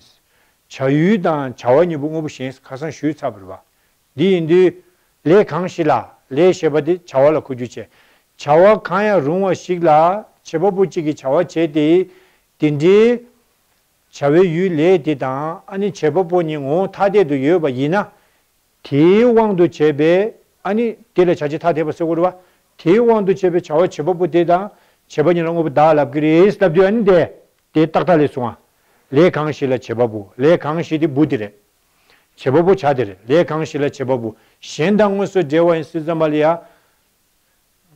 བྱ་ཡུལ་དང་བྱ་བ་གཉིས་པོ་དངོས་པོ་གཞན་ཁ་སང་ཞུས་ཚར་བ་རེད་བ། འདི་ཡིན་དུས། ལས་གང་ཞིག་ལ། ལས་ཞེས་པ་དེ་བྱ་བ་ལ་གོ་རྒྱུ་བྱས། བྱ་བ་གང་ཡང་རུང་བ་ཞིག་ལ་བྱེད་པ་པོ་གཅིག་གིས་བྱ་བ་བྱས་ཏེ། དེ་འདྲའི་བྱ་བའི་ཡུལ་ལས་དེ་དང་ཨ་ནི་བྱེད་པ་པོ་གཉིས་ངོ་བོ་ཐ་དད་དུ་ཡོད་པ་ཡིན་ན། དེའི་དབང་དུ་བྱས་པའི་ཨ་ནི་དེ་ལ་བྱ་བྱེད་ཐ་དད་པ་ཟེར་དགོས་རེད་བ། དེའི་དབང་དུ་བྱས་པའི་བྱ་བ་བྱེད་པ་པོ་དེ་དང་བྱེད་པ་གཉིས་ལ་དངོས་པོ་བདག་ལབ་ཀྱི་རེད་ལབ་དུས་ཨ་ནི་དེ་དེ་ཏག་ཏག་ལས་སོང་ང་། ལས་གང་ཞིག་ལ་བྱེད་པ་པོ། ལས་གང་ཞིག་དེ་འབུ་དེ་རེད། བྱེད་པ་པོ་བྱ་དེ་རེད། ལས་གང་ཞིག་ལ་བྱེད་པ་པོ་གཞན་དང་དངོས་སུ་འབྲེལ་བ་ཡིན་ཟེར་ཙམ་པ་ལ་ཡ།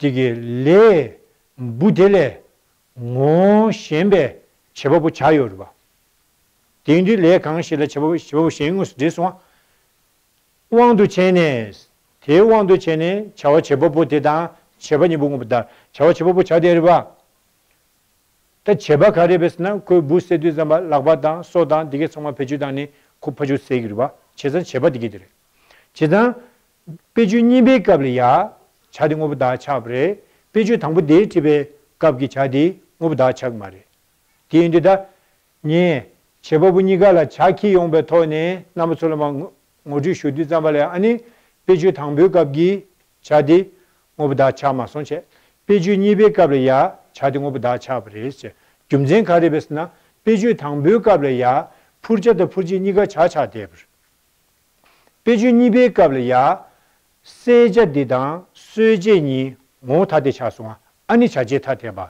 དེ་གི་ལས་འབུ་དེ་ལས་ངོ་བོ་གཞན་པའི་བྱེད་པ་པོ་བྱ་ཡོད་རེད་པ། དེ་ཡིན་དུས་ལས་གང་ཞིག་ལ་བྱེད་པ་པོ་བྱེད་པ་པོ་གཞན་དངོས་སུ་འདྲེས་སོང་བ། དབང་དུ་བྱས་ནས། དེའི་དབང་དུ་བྱས་ནས་བྱ་བ་བྱེད་པ་པོ་དེ་དང་བྱེད་པ་གཉིས་པོ་མངོན་པར་བརྟགས། བྱ་བ་བྱེད་པ་པོ་བྱ་དེ་རེད་པ། ད་བྱེད་པ་ག་རེ་རེད་ཟེར་ན། ཁོས་འབུ་བསད་དུས་ཙམ་པ་ལག་པ་དང་སོ་དང་དེ་གའི་ཚང་མ་བེད་སྤྱོད་བཏང་ནས་ཁོ་ཕར་ཕྱོགས་བསད་ཀྱི་རེད་པ། བྱས་ཙང་བྱེད་པ་དེ་གའི་དེ་རེད། བྱས་ཙང་། དཔེ་བརྗོད་གཉིས་པའི་སྐབས་ལ་ཡ། བྱ་དེ་མངོན་པར་བརྟགས་ཆགས་པ་རེད། དཔེ་བརྗོད་དང་པོ་དེ་བྲིས་པའི་སྐབས་ཀྱི་བྱ་དེ་མངོན་པར་བརྟགས་ཆགས་ཀྱི་མ་རེད། དེ་ཡིན་དུས་ད། ངས་བྱེད་པ་པོ་གཉིས་ཀ་ལ་བྱ་འཁྱེར་ཡོང་པའི་ཐོག་ནས་རྣམ་པ་ཚོ་ལ་མར་ངོ་ངོ་སྤྲོད་ཞུ་དུས་ཙམ་པ་ལ་ཡ། ཨ་ནི་དཔེ་བརྗོད་དང་པོའི་སྐབས་ཀྱི་བྱ་དེ་མངོན་པར་བརྟགས་ཆགས་མ་སོང་བྱས། དཔེ་བརྗོད་གཉིས་པའི་སྐབས་ལ་ཡ་བྱ་དེ་མངོན་པར་བརྟགས་ཆགས་པ་རེད་ཟེར། རྒྱུ་མཚན་ག་རེ་རེད་ཟེར་ན། དཔེ་བརྗོད་དང་པོའི་སྐབས་ལ་ཡ་འཕུར་བྱ་དང་འཕུར་བྱེད་གཉིས་ཀ་བྱ་ཆགས་བསྡད་པ་རེད། དཔེ་བརྗོད་གཉིས་པའི་སྐབས་ལ་ཡ། བསད་བྱ་འདི་དང་གསོད་བྱེད་གཉིས་ངོ་བོ་ཐ་དད་ཆགས་སོང་བ། ཨ་ནི་བྱ་བྱེད་ཐ་དད་པ།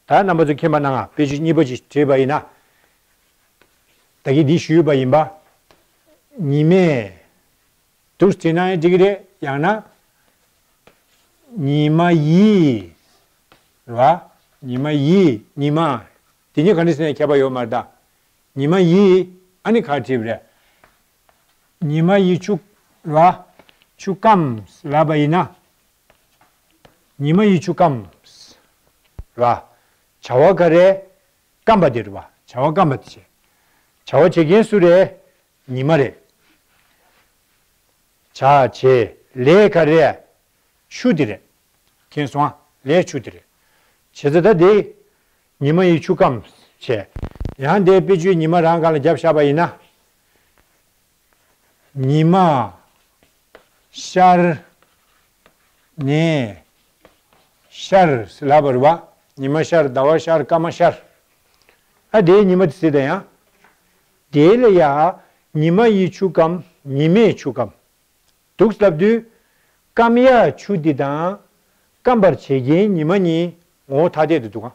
ད་རྣམ་པ་ཚོ་མཁྱེན་པ་གནང་ང་། དཔེ་བརྗོད་གཉིས་པ་ཅིག་བྲིས་པ་ཡིན་ན། ད་གིན་འདི་ཞུས་པ་ཡིན་པ། ཉི་མས། འདུག་སེ་བྲིས་ན་ཡང་འགྲིག་གི་རེད། ཡང་ན། ཉི་མ་ཡིས། རེད་བ། ཉི་མ་ཡིས། ཉི་མ། དེ་གཉིས་ག་འདྲ་ཟེར་ན་ཁྱད་པར་ཡོད་མ་རེད་ད། ཉི་མ་ཡིས། ཨ་ནི་ག་རེ་བྲིས་པ་རེད། ཉི་མ་ཡིས་ཆུ། རེད་བ། ཆུ་སྐམས་ལབ་པ་ཡིན་ན། ཉི་མ་ཡིས་ཆུ་སྐམས། རེད་བ། བྱ་བ་ག་རེ། སྐམ་པ་དེ་རེད་བ། བྱ་བ་སྐམ་པ་དེ་བྱས། བྱ་བ་བྱེད་མཁན་སུ་རེད། ཉི་མ་རེད། བྱ་བྱེད་ལས་ག་རེ། ཆུ་དེ་རེད། མཁྱེན་སོང་ཨ། ལས་ཆུ་དེ་རེད། བྱས་ཙང་ད་དེ། ཉི་མ་ཡིས་ཆུ་སྐམས་བྱས། ཡང་དེ་དཔེ་བརྗོད་ཉི་མ་རང་སྒང་ལ་རྒྱབ་བཞག་པ་ཡིན་ན། ཉི་མ། ཤར། ནས། ཤར་ལབ་པ་རེད་བ། ཉི་མ་ཤར། ཟླ་བ་ཤར། སྐར་མ་ཤར། ཨ་དེའི་ཉི་མ་དེ་ཟེར་ད་ཡང་། དེ་ལ་ཡ། ཉི་མ་ཡིས་ཆུ་སྐམ། ཉི་མས་ཆུ་སྐམ། འདུག་ལབ་དུས། སྐམ་ཡག་ཆུ་འདི་དང་། སྐམ་པར་བྱེད་མཁན་ཉི་མ་གཉིས་ངོ་བོ་ཐ་དད་དུ་འདུག་ག་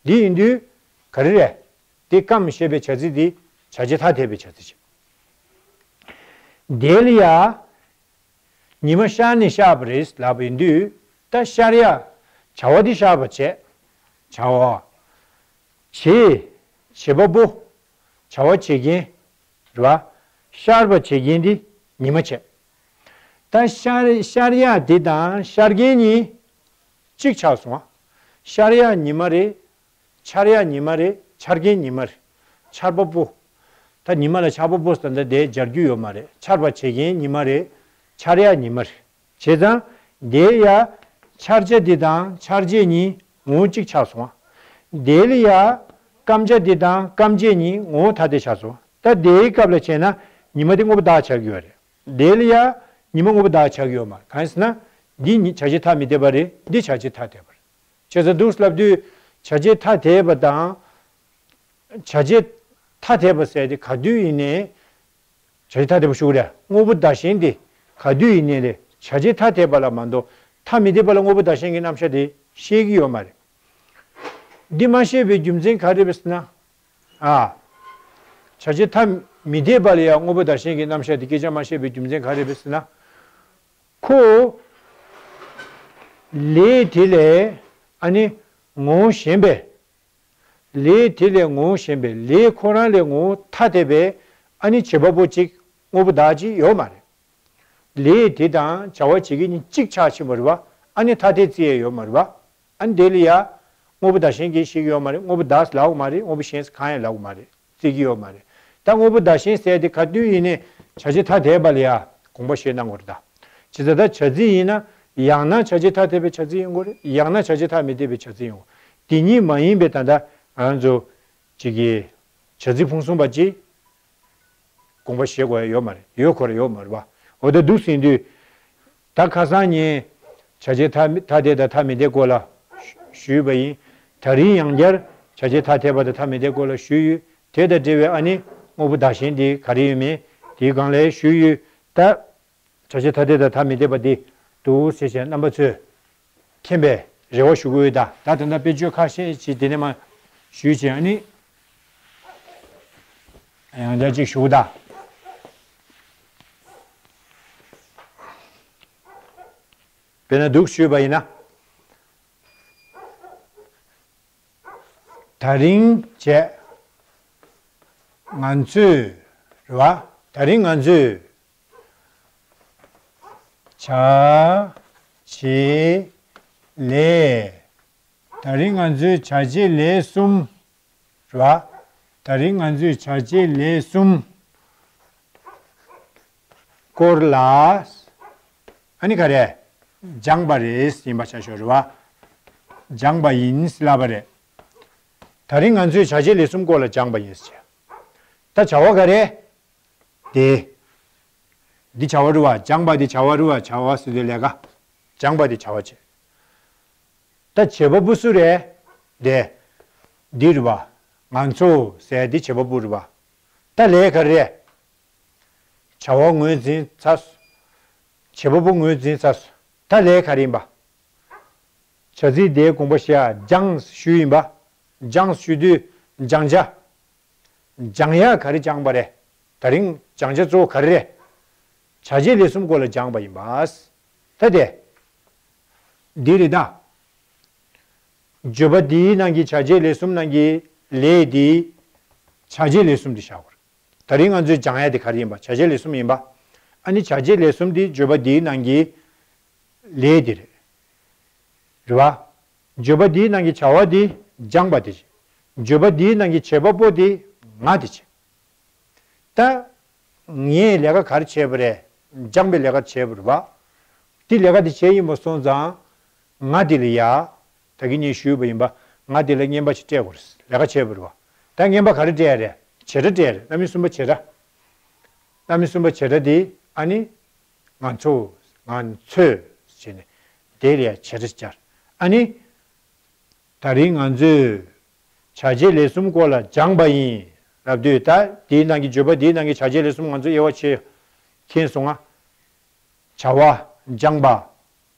འདི་ཡིན་དུས། ག་རེ་རེད། དེ་སྐམ་ཞེས་པའི་བྱ་ཚིག་འདི་བྱ་བྱེད་ཐ་དད་པའི་བྱ་ཚིག་ཅིག་དེ་ལ་ཡ། ཉི་མ་ཤར་ནས་ཤར་བ་རེད་ལབ་པ་ཡིན་དུས། ད་ཤར་ཡ། བྱ་བ་འདི་ཤར་བ་བྱས། བྱ་བ། བྱེད། བྱེད་པ་པོ། བྱ་བ་བྱེད་མཁན། རེད་བ། ཤར་བ་བྱེད་མཁན་འདི་ཉི་མ་བྱས། ད་ཤར་ཤར་ཡ་འདི་དང་ཤར་མཁན་གཉིས་གཅིག་ཆགས་སོང་བ། ཤར་ཡ་ཉི་མ་རེད། འཆར་ཡ་ཉི་མ་རེད། འཆར་མཁན་ཉི་མ་རེད། འཆར་པ་པོ། ད་ཉི་མ་ལ་འཆར་པ་པོ་ཟེར་ད་དེ་སྦྱར་རྒྱུ་ཡོད་མ་རེད། འཆར་བ་བྱེད་མཁན་ཉི་མ་རེད། འཆར་ཡ་ཉི་མ་རེད། བྱས་ཙང་། དེ་ཡ། འཆར་བྱ་དེ་དང་འཆར་བྱེད་གཉིས་ངོ་བོ་གཅིག་ཆགས་སོང་བ། དེ་ལ་ཡ། སྐམ་བྱ་དེ་དང་སྐམ་བྱེད་གཉིས་ངོ་བོ་ཐ་དད་ཆགས་སོང་། ད་དེའི་སྐབས་ལ་བྱས་ན། ཉི་མ་དེ་མངོན་པར་བརྟགས་ཆགས་ཀྱི་ཡོད་རེད། དེ་ལ་ཡ། ཉི་མ་མངོན་པར་བརྟགས་ཆགས་ཀྱི་ཡོད་མ་རེད། གང་ཡིན་ཟེར་ན། འདི་ཉི་བྱ་བྱེད་ཐ་མི་དད་པ་རེད། འདི་བྱ་བྱེད་ཐ་དད་པ་རེད། བྱས་ཙང་འདུག་ལབ་དུས། བྱ་བྱེད་ཐ་དད་པ་དང་། བྱ་བྱེད་ཐ་དད་པ་ཟེར་དེ་ག་དུས་ཡིན་ནའི། བྱ་བྱེད་ཐ་དད་པ་ཞུ་གི་རེད། དངོས་པོ་བདག་གཞན་དེ་ག་དུས་ཡིན་ནའི་རེད། བྱ་བྱེད་ཐ་དད་པ་ལ་མ་གཏོགས་ཐ་མི་དད་པ་ལ་དངོས་པོ་བདག་གཞན་གྱི་རྣམ་གཞག་དེ་བཤད་ཀྱི་ཡོད་མ་རེད། འདི་མ་བཤད་པའི་རྒྱུ་མཚན་ག་རེ་རེད་ཟེར་ན། ཨ། བྱ་བྱེད་ཐ་མི་དད་པ་ལ་ཡང་དངོས་པོ་བདག་གཞན་གྱི་རྣམ་གཞག་དེ་སྐད་ཆ་མ་བཤད་པའི་རྒྱུ་མཚན་ག་རེ་རེད་ཟེར་ན། ཁོ། ལས་དེ་ལས། ཨ་ནི། ངོ་བོ་གཞན་པའི། ལས་དེ་ལས་ངོ་བོ་གཞན་པའི། ལས་ཁོ་རང་ལས་ངོ་བོ་ཐ་དད་པའི། ཨ་ནི་བྱེད་པ་པོ་གཅིག་དངོས་པོ་བདག་གཅིག་ཡོད་མ་རེད། ལས་དེ་དང་བྱ་བ་བྱེད་མཁན་གཉིས་གཅིག་ཆགས་ཕྱིན་པ་རེད་བ། ཨ་ནི་ཐ་དད་བརྩི་ཡས་ཡོད་མ་རེད་བ། ཨ་ནི་དེ་ལ་ཡ། དངོས་པོ་བདག་གཞན་གྱིས་བཤད་ཀྱི་ཡོད་མ་རེད། དངོས་པོ་བདག་ལབ་ཀྱི་མ་རེད། དངོས་པོ་གཞན་གང་ཡང་ལབ་ཀྱི་མ་རེད། བརྩི་གི་ཡོད་མ་རེད། ད་དངོས་པོ་བདག་གཞན་ཟེར་དེ་ག་དུས་ཡིན་ནའི་བྱ་བྱེད་ཐ་དད་པ་ལ་ཡ་དགོངས་པ་བཞེས་གནང་དགོས་རེད་ད། བྱས་ཙང་ད་བྱ་ཚིག་ཡིན་ན་ཡང་ན་བྱ་བྱེད་ཐ་དད་པའི་བྱ་ཚིག་ཡིན་དགོས་རེད། ཡང་ན་བྱ་བྱེད་ཐ་མི་དད་པའི་བྱ་ཚིག་ཡིན་དགོས། དེ་གཉིས་མ་ཡིན་པའི་ད་ལྟ་ང་ཚོ་གཅིག་གི་བྱ་ཚིག་ཕུང་གསུམ་པ་གཅིག་དགོངས་པ་བཞེས་དགོས་ཡ་ཡོད་མ་རེད། ཡོད་ཁོ་ར་ཡོད་མ་རེད་བ། འོ་ད་འདུག་ཟིན་དུས། ད་ཁ་སང་ཉིན་བྱ་བྱེད་ཐ་ཐ་དད་དང་ཐ་མི་དད་སྐོར་ལ་ཞུས་པ་ཡིན། ད་རིང་ཡང་བསྐྱར་བྱ་བྱེད་ཐ་དད་པ་དང་ཐ་མི་དད་སྐོར་ལ་ཞུས་ཡོད། དེ་དང་འབྲེལ་བའི་ཨ་ནི་དངོས་པོ་བདག་གཞན་དེ་ག་རེ་ཡོད་མེད་དེའི་སྒང་ལ་ཞུས་ཡོད། ད་བྱ་བྱེད་ཐ་དད་དང་ཐ་མི་དད་པ་དེ་འདུག་ཟེར་བྱས་རྣམ་པ་ཚོས་མཁྱེན་པའི་རེ་བ་ཞུ་གི་ཡོད། ད་ད་ད་ལྟ་དཔེ་བརྗོད་ཁ་ཤས་ཅིག་དེ་ནས་མ་ཞུས་བྱས་ཨ་ནི་ཡང་བསྐྱར་ཅིག་ཞུ་གི་ད། དཔེར་ན་འདུག་ཞུས་པ་ཡིན་ན། ད་རིང་བྱས། ང་ཚོས་རེད་བ། ད་རིང་ང་ཚོས་བྱ་བྱེད་ལས། ད་རིང་ང་ཚོས་བྱ་བྱེད་ལས་གསུམ་རེད་བ། ད་རིང་ང་ཚོས་བྱ་བྱེད་ལས་གསུམ་སྐོར་ལ། ཨ་ནི་ག་རེ། སྦྱངས་པ་རེད་ཡིན་པ་ཆ་ཤོག་རེད་བ། སྦྱངས་པ་ཡིན་ལབ་པ་རེད། ད་རིང་ང་ཚོས་བྱ་བྱེད་ལས་གསུམ་སྐོར་ལ་སྦྱངས་པ་ཡིན་ཟེར། ད་བྱ་བ་ག་རེ། དེ། འདི་བྱ་བ་རེད་བ། སྦྱངས་པ་འདི་བྱ་བ་རེད་བ། བྱ་བ་ཟེར་དུས་ལས་ཀ་སྦྱངས་པ་འདི་བྱ་བ་བྱེད། ད་བྱེད་པ་པོ་སུ་རེད། དེ། འདི་རེད་བ། ང་ཚོ་ཟེར་འདི་བྱེད་པ་པོ་རེད་བ། ད་ལས་ག་རེ་རེད། བྱ་བ་ངོས་འཛིན་ཚར་སོང་། བྱེད་པ་པོ་ངོས་འཛིན་ཚར་སོང་། ད་ལས་ག་རེ་ཡིན་པ། བྱ་ཚིག་དེའི་དགོངས་པ་བཞག་སྦྱངས་ཞུས་ཡིན་པ། སྦྱངས་ཞུ་དུས་སྦྱང་བྱ། སྦྱང་ཡག་ག་རེ་སྦྱངས་པ་རེད། ད་རིང་སྦྱང་བྱ་གཙོ་བོ་ག་རེ་རེད། བྱ་བྱེད་ལས་གསུམ་སྐོར་ལ་སྦྱངས་པ་ཡིན་པ། ད་དེ། འདི་རེད་ད། བརྗོད་པ་འདིའི་ནང་གི་བྱ་བྱེད་ལས་གསུམ་ནང་གི་ལས་འདི། བྱ་བྱེད་ལས་གསུམ་འདི་བཞག་པ་རེད། ད་རིང་ང་ཚོས་སྦྱང་ཡ་དེ་ག་རེ་ཡིན་པ། བྱ་བྱེད་ལས་གསུམ་ཡིན་པ། ཨ་ནི་བྱ་བྱེད་ལས་གསུམ་འདི་བརྗོད་པ་འདིའི་ནང་གི་ལས་འདི་རེད། རེད་བ། བརྗོད་པ་འདིའི་ནང་གི་བྱ་བ་འདི་སྦྱངས་པ་དེ་བྱེད། བརྗོད་པ་འདིའི་ནང་གི་བྱེད་པ་པོ་འདི་ང་དེ་བྱེད། ད། ངས་ལས་ཀ་ག་རེ་བྱས་པ་རེད། སྦྱངས་པའི་ལས་ཀ་བྱས་པ་རེད་བ། འདི་ལས་ཀ་འདི་བྱས་ཡིན་པ་སོང་ཙང་། ང་འདི་ལ་ཡ། ད་གིན་ངས་ཞུས་པ་ཡིན་པ། ང་འདི་ལ་རྔན་པ་ཞིག་སྤྲད་དགོས་རེད། ལས་ཀ་བྱས་པ་རེད་བ། ད་རྔན་པ་ག་རེ་སྤྲད་ཡ་རེད། བྱེད་སྒྲ་སྤྲད་ཡ་རེད། རྣམ་དབྱེ་གསུམ་པ་བྱེད་སྒྲ། རྣམ་དབྱེ་གསུམ་པ་བྱེད་སྒྲ་འདི་ཨ་ནི། ང་ཚོ། ང་ཚོས། བྱས་ནས། དེ་ལ་ཡ་བྱེད་སྒྲ་སྦྱར། ཨ་ནི། ད་རིང་ང་ཚོས་བྱ་བྱེད་ལས་གསུམ་སྐོར་ལ་སྦྱངས་པ་ཡིན་ལབ་དུས། ད་དེའི་ནང་གི་བརྗོད་པ་དེའི་ནང་གི་བྱ་བྱེད་ལས་གསུམ་ང་ཚོ་དབྱེ་བ་ཕྱེ། མཁྱེན་སོང་ང་། བྱ་བ། སྦྱངས་པ།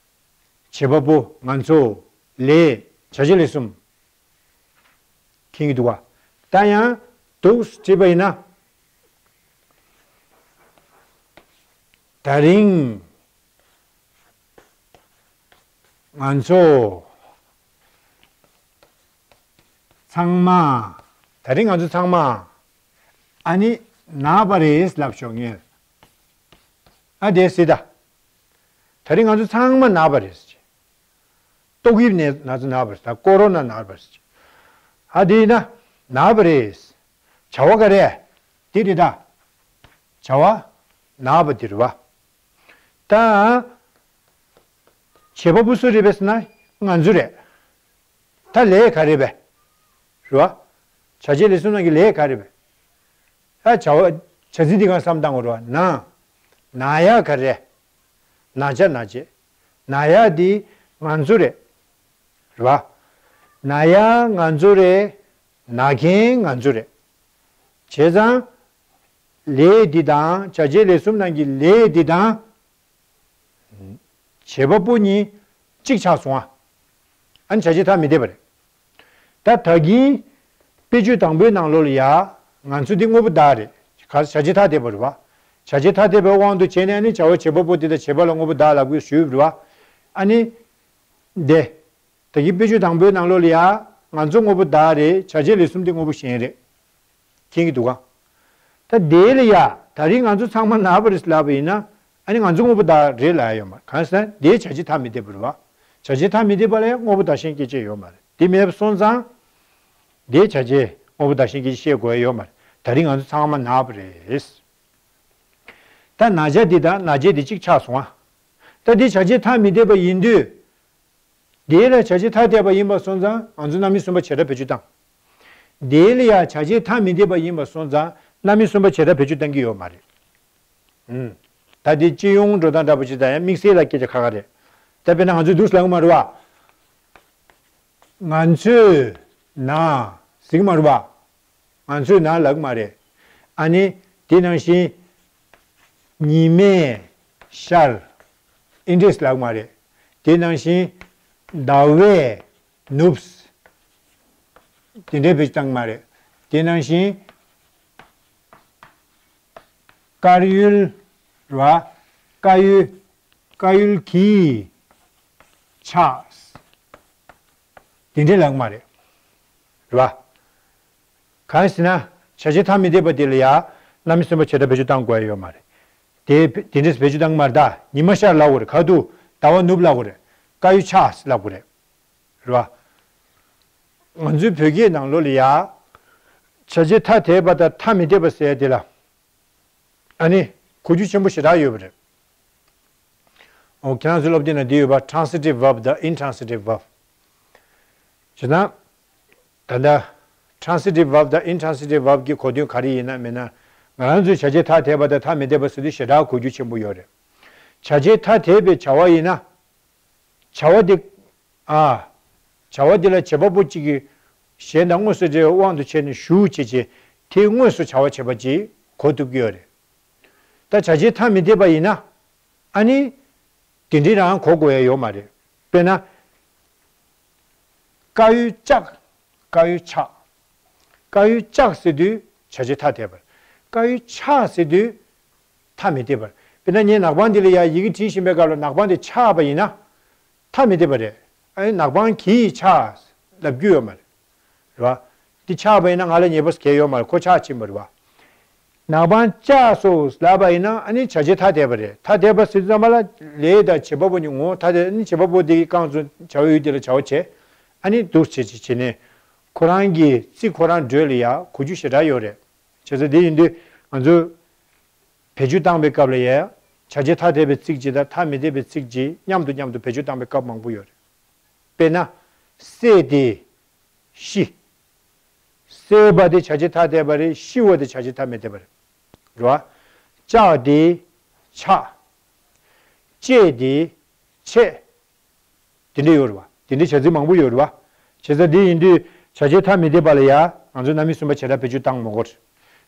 བྱེད་པ་པོ། ང་ཚོ། ལས། བྱ་བྱེད་ལས་གསུམ། མཁྱེན་གྱི་འདུག་ག་ད་ཡང་འདུག་བྲིས་པ་ཡིན་ན། ད་རིང་ང་ཚོ་ཚང་མ། ད་རིང་ང་ཚོ་ཚང་མ། ཨ་ནི། ན་བ་རེད་ལབ་ཤོག་ངས། ཨ་དེ་སྲིད་ད། ད་རིང་ང་ཚོ་ཚང་མ་ན་བ་རེད། ཏོག་དབྱིབས་ནད་ན་ཚ་ན་བ་རེད། ད་ཀོ་རོ་ན་ན་བ་རེད། ཨ་དེ་ཡིན་ན། ན་བ་རེད། བྱ་བ་ག་རེ། དེ་རེད་ད། བྱ་བ། ན་བ་དེ་རེད་བ། ད། བྱེད་པ་པོ་སུ་རེད་པས་ཟེར་ན་ང་ཚོ་རེད། ད་ལས་ག་རེ་བས། རེད་བ། བྱ་བྱེད་ལས་གསུམ་ནང་གི་ལས་ག་རེ་བས། ད་བྱ་བ། བྱ་ཚིག་འདི་གང་བསམ་བཏང་དགོས་རེད་བ། ན། ན་ཡག་ག་རེ། ན་བྱ་ན་བྱེད། ན་ཡག་འདི་ང་ཚོ་རེད། རེད་བ། ན་ཡག་ང་ཚོ་རེད། ན་མཁན་ང་ཚོ་རེད། བྱས་ཙང་། ལས་འདི་དང་བྱ་བྱེད་ལས་གསུམ་ནང་གི་ལས་འདི་དང་། བྱེད་པ་པོ་གཉིས་གཅིག་ཆགས་སོང་ཨ། ཨ་ནི་བྱ་བྱེད་ཐ་མི་དད་པ་རེད། ད་ད་གིན་དཔེ་བརྗོད་དང་པོའི་ནང་ལོགས་ལ་ཡ། ང་ཚོ་འདི་དངོས་པོ་བདག་རེད། ག་བྱ་བྱེད་ཐ་དད་པ་རེད་བ། བྱ་བྱེད་ཐ་དད་པའི་དབང་དུ་བྱས་ནས་ཨ་ནི་བྱ་བ་བྱེད་པ་པོ་དེ་དང་བྱེད་པ་ལ་དངོས་པོ་བདག་ལབ་དགོས་ཞུས་པ་རེད་བ། ཨ་ནི། འདི། ད་གིན་དཔེ་བརྗོད་དང་པོའི་ནང་ལོགས་ལ་ཡ། ང་ཚོ་དངོས་པོ་བདག་རེད། བྱ་བྱེད་ལས་གསུམ་དེ་དངོས་པོ་གཞན་རེད། མཁྱེན་གྱི་འདུག་ག་ད་དེ་ལ་ཡ། ད་རིང་ང་ཚོ་ཚང་མ་ན་བ་རེད་ལབ་པ་ཡིན་ན། ཨ་ནི་ང་ཚོ་དངོས་པོ་བདག་རེད་ལབ་ཡ་ཡོད་མ་རེད། གང་ཟེར་ན་དེའི་བྱ་བྱེད་ཐ་མི་དད་པ་རེད་བ། བྱ་བྱེད་ཐ་མི་དད་པ་ལ་ཡ་དངོས་པོ་བདག་གཞན་སྐྱེ་བྱེད་ཡོད་མ་རེད། དེ་མེད་པ་སོང་ཙང་། དེའི་བྱ་བྱེད་དངོས་པོ་བདག་གཞན་སྐྱེ་བྱེད་བཤད་དགོས་ཡ་ཡོད་མ་རེད། ད་རིང་ང་ཚོ་ཚང་མ་ན་བ་རེད། ད་ན་བྱ་འདི་དང་ན་བྱེད་འདི་གཅིག་ཆགས་སོང་ཨ། ད་འདི་བྱ་བྱེད་ཐ་མི་དད་པ་ཡིན་དུས། དེ་ལ་བྱ་བྱེད་ཐ་དད་པ་ཡིན་པ་སོང་ཙང་ང་ཚོ་རྣམ་དབྱེ་གསུམ་པ་བྱེད་སྒྲ་བེད་སྤྱོད་བཏང་། དེ་ལ་ཡང་བྱ་བྱེད་ཐ་མི་དད་པ་ཡིན་པ་སོང་ཙང་རྣམ་དབྱེ་གསུམ་པ་བྱེད་སྒྲ་བེད་སྤྱོད་བཏང་གི་ཡོད་མ་རེད། ཨུམ། ད་དེ་སྤྱི་ཡོངས་འགྲོ་སྟངས་འདྲ་པོ་ཅིག་དང་ཡང་དམིགས་བསལ་ལ་སྐད་ཆ་ཁ་ཁ་རེད། ད་དཔེར་ན་ང་ཚོས་འདུག་ལབ་གི་མ་རེད་བ། ང་ཚོས་ན་ཟེར་གི་མ་རེད་བ། ང་ཚོས་ན་ལབ་གི་མ་རེད། ཨ་ནི། དེ་ནང་བཞིན། ཉི་མས་ཤར། ཨེ་འདྲས་ལབ་གི་མ་རེད། དེ་ནང་བཞིན། ཟླ་བས་ནུབ། དེ་འདྲས་བེད་སྤྱོད་བཏང་གི་མ་རེད། དེ་ནང་བཞིན། དཀར་ཡོལ། རེད་བ། དཀར་ཡོལ། དཀར་ཡོལ་གྱིས། ཆགས། དེ་འདྲས་ལབ་གི་མ་རེད། རེད་བ། གང་ཡིན་ཟེར་ན། བྱ་བྱེད་ཐ་མི་དད་པ་དེ་ལ་ཡ། རྣམ་དབྱེ་གསུམ་པ་བྱེ་བྲག་བེད་སྤྱོད་བཏང་དགོས་ཡ་ཡོད་མ་རེད། དེ་དེ་འདྲས་བེད་སྤྱོད་བཏང་གི་མ་རེད་ད། ཉི་མ་ཤར་ལབ་དགོས་རེད། ག་དུས་ཟླ་བ་ནུབ་ལབ་དགོས་རེད། དཀར་ཡོལ་ཆགས་ལབ་དགོས་རེད། རེད་བ། ང་ཚོའི་བོད་སྐད་ནང་ལོགས་ལ་ཡ། བྱ་བྱེད་ཐ་དད་པ་དང་ཐ་མི་དད་པ་ཟེར་ཡ་དེ་ལ། ཨ་ནི། གོ་རྒྱུ་ཆེན་པོ་ཞེ་དྲག་ཡོད་པ་རེད། འོ། ཁྱེད་རང་ཚོའི་སློབ་དེབ་ནང་འདི་ཡོད་པ། transitive verb དང་intransitive verb། བྱས་ན། ད་ལྟ། transitive verb དང་intransitive verb གི་གོ་དོན་ག་རེ་ཡིན་ན་མིན་ན། ང་རང་ཚོའི་བྱ་བྱེད་ཐ་དད་པ་དང་ཐ་མི་དད་པ་ཟེར་དུས་ཞེ་དྲག་གོ་རྒྱུ་ཆེན་པོ་ཡོད་རེད། བྱ་བྱེད་ཐ་དད་པའི་བྱ་བ་ཡིན་ན། བྱ་བ་དེ། ཨ། བྱ་བ་དེ་ལ་བྱེད་པ་པོ་གཅིག་གིས་གཞན་དང་དངོས་སུ་འབྲེལ་བའི་དབང་དུ་བྱས་ནས་ཞུགས་བྱས་རྗེས་དེའི་དངོས་སུ་བྱ་བ་བྱེད་པ་ཅིག་གོ་ཐུབ་ཀྱི་ཡོད་རེད། ད་བྱ་བྱེད་ཐ་མི་དད་པ་ཡིན་ན། ཨ་ནི། དེ་འདྲའི་རང་གོ་དགོས་ཡ་ཡོད་མ་རེད། དཔེར་ན། དཀར་ཡོལ་ལྕགས། དཀར་ཡོལ་ཆགས། དཀར་ཡོལ་ལྕགས་ཟེར་དུས་བྱ་བྱེད་ཐ་དད་པ་རེད། དཀར་ཡོལ་ཆགས་ཟེར་དུས་ཐ་མི་དད་པ་རེད། དཔེར་ན་ངས་ནག་པང་འདི་ལ་ཡ་ཡི་གེ་བྲིས་བཞིན་པའི་སྐབས་ལ་ནག་པང་དེ་ཆགས་པ་ཡིན་ན། ཐ་མི་དད་པ་རེད། ཨ་ནི་ནག་པང་གིས་ཆགས་ལབ་རྒྱུ་ཡོད་མ་རེད། རེད་བ། འདི་ཆགས་པ་ཡིན་ན་ང་ལ་ཉེས་པ་གང་ཡང་ཡོད་མ་རེད། ཁོ་ཆགས་ཕྱིན་པ་རེད་བ། ནག་པང་ལྕགས་སོ་ལབ་པ་ཡིན་ན་ཨ་ནི་བྱ་བྱེད་ཐ་དད་པ་རེད། ཐ་དད་པ་ཟེར་དུས་ཙམ་པ་ལ་ལས་དང་བྱེད་པ་པོ་གཉིས་ངོ་། ཐ་དད། ཨ་ནི་བྱེད་པ་པོ་དེ་གིས་རྐང་བཙུགས་བྱ་བའི་ཡུལ་དེ་ལ་བྱ་བ་བྱས། ཨ་ནི་འདུག་བྱས་བྱས་བྱས་ནས་ཁོ་རང་གི་ཚིག་ཁོ་རང་འགྲོས་ལ་ཡ་གོ་རྒྱུ་ཞེ་དྲག་ཡོད་རེད། བྱས་ཙང་དེ་ཡིན་དུས་ང་ཚོས་བེད་སྤྱོད་བཏང་པའི་སྐབས་ལ་ཡ། བྱ་བྱེད་ཐ་དད་པའི་ཚིག་གཅིག་དང་ཐ་མི་དད་པའི་ཚིག་གཅིག་མཉམ་དུ་མཉམ་དུ་བེད་སྤྱོད་བཏང་པའི་སྐབས་མང་པོ་ཡོད་རེད། དཔེར་ན། བསད་དེ། ཤི། བསད་པ་དེ་བྱ་བྱེད་ཐ་དད་པ་རེད། ཤི་བ་དེ་བྱ་བྱེད་ཐ་མི་དད་པ་རེད། རེད་བ། བཅག་དེ། ཆགས། བཅད་དེ། ཆད། དེ་འདྲ་ཡོད་རེད་བ། དེ་འདྲའི་བྱ་ཚིག་མང་པོ་ཡོད་རེད་བ། བྱས་ཙང་དེ་ཡིན་དུས་བྱ་བྱེད་ཐ་མི་དད་པ་ལ་ཡ། ང་ཚོས་རྣམ་དབྱེ་གསུམ་པ་བྱེ་བྲག་བེད་སྤྱོད་བཏང་མི་དགོས་རེད།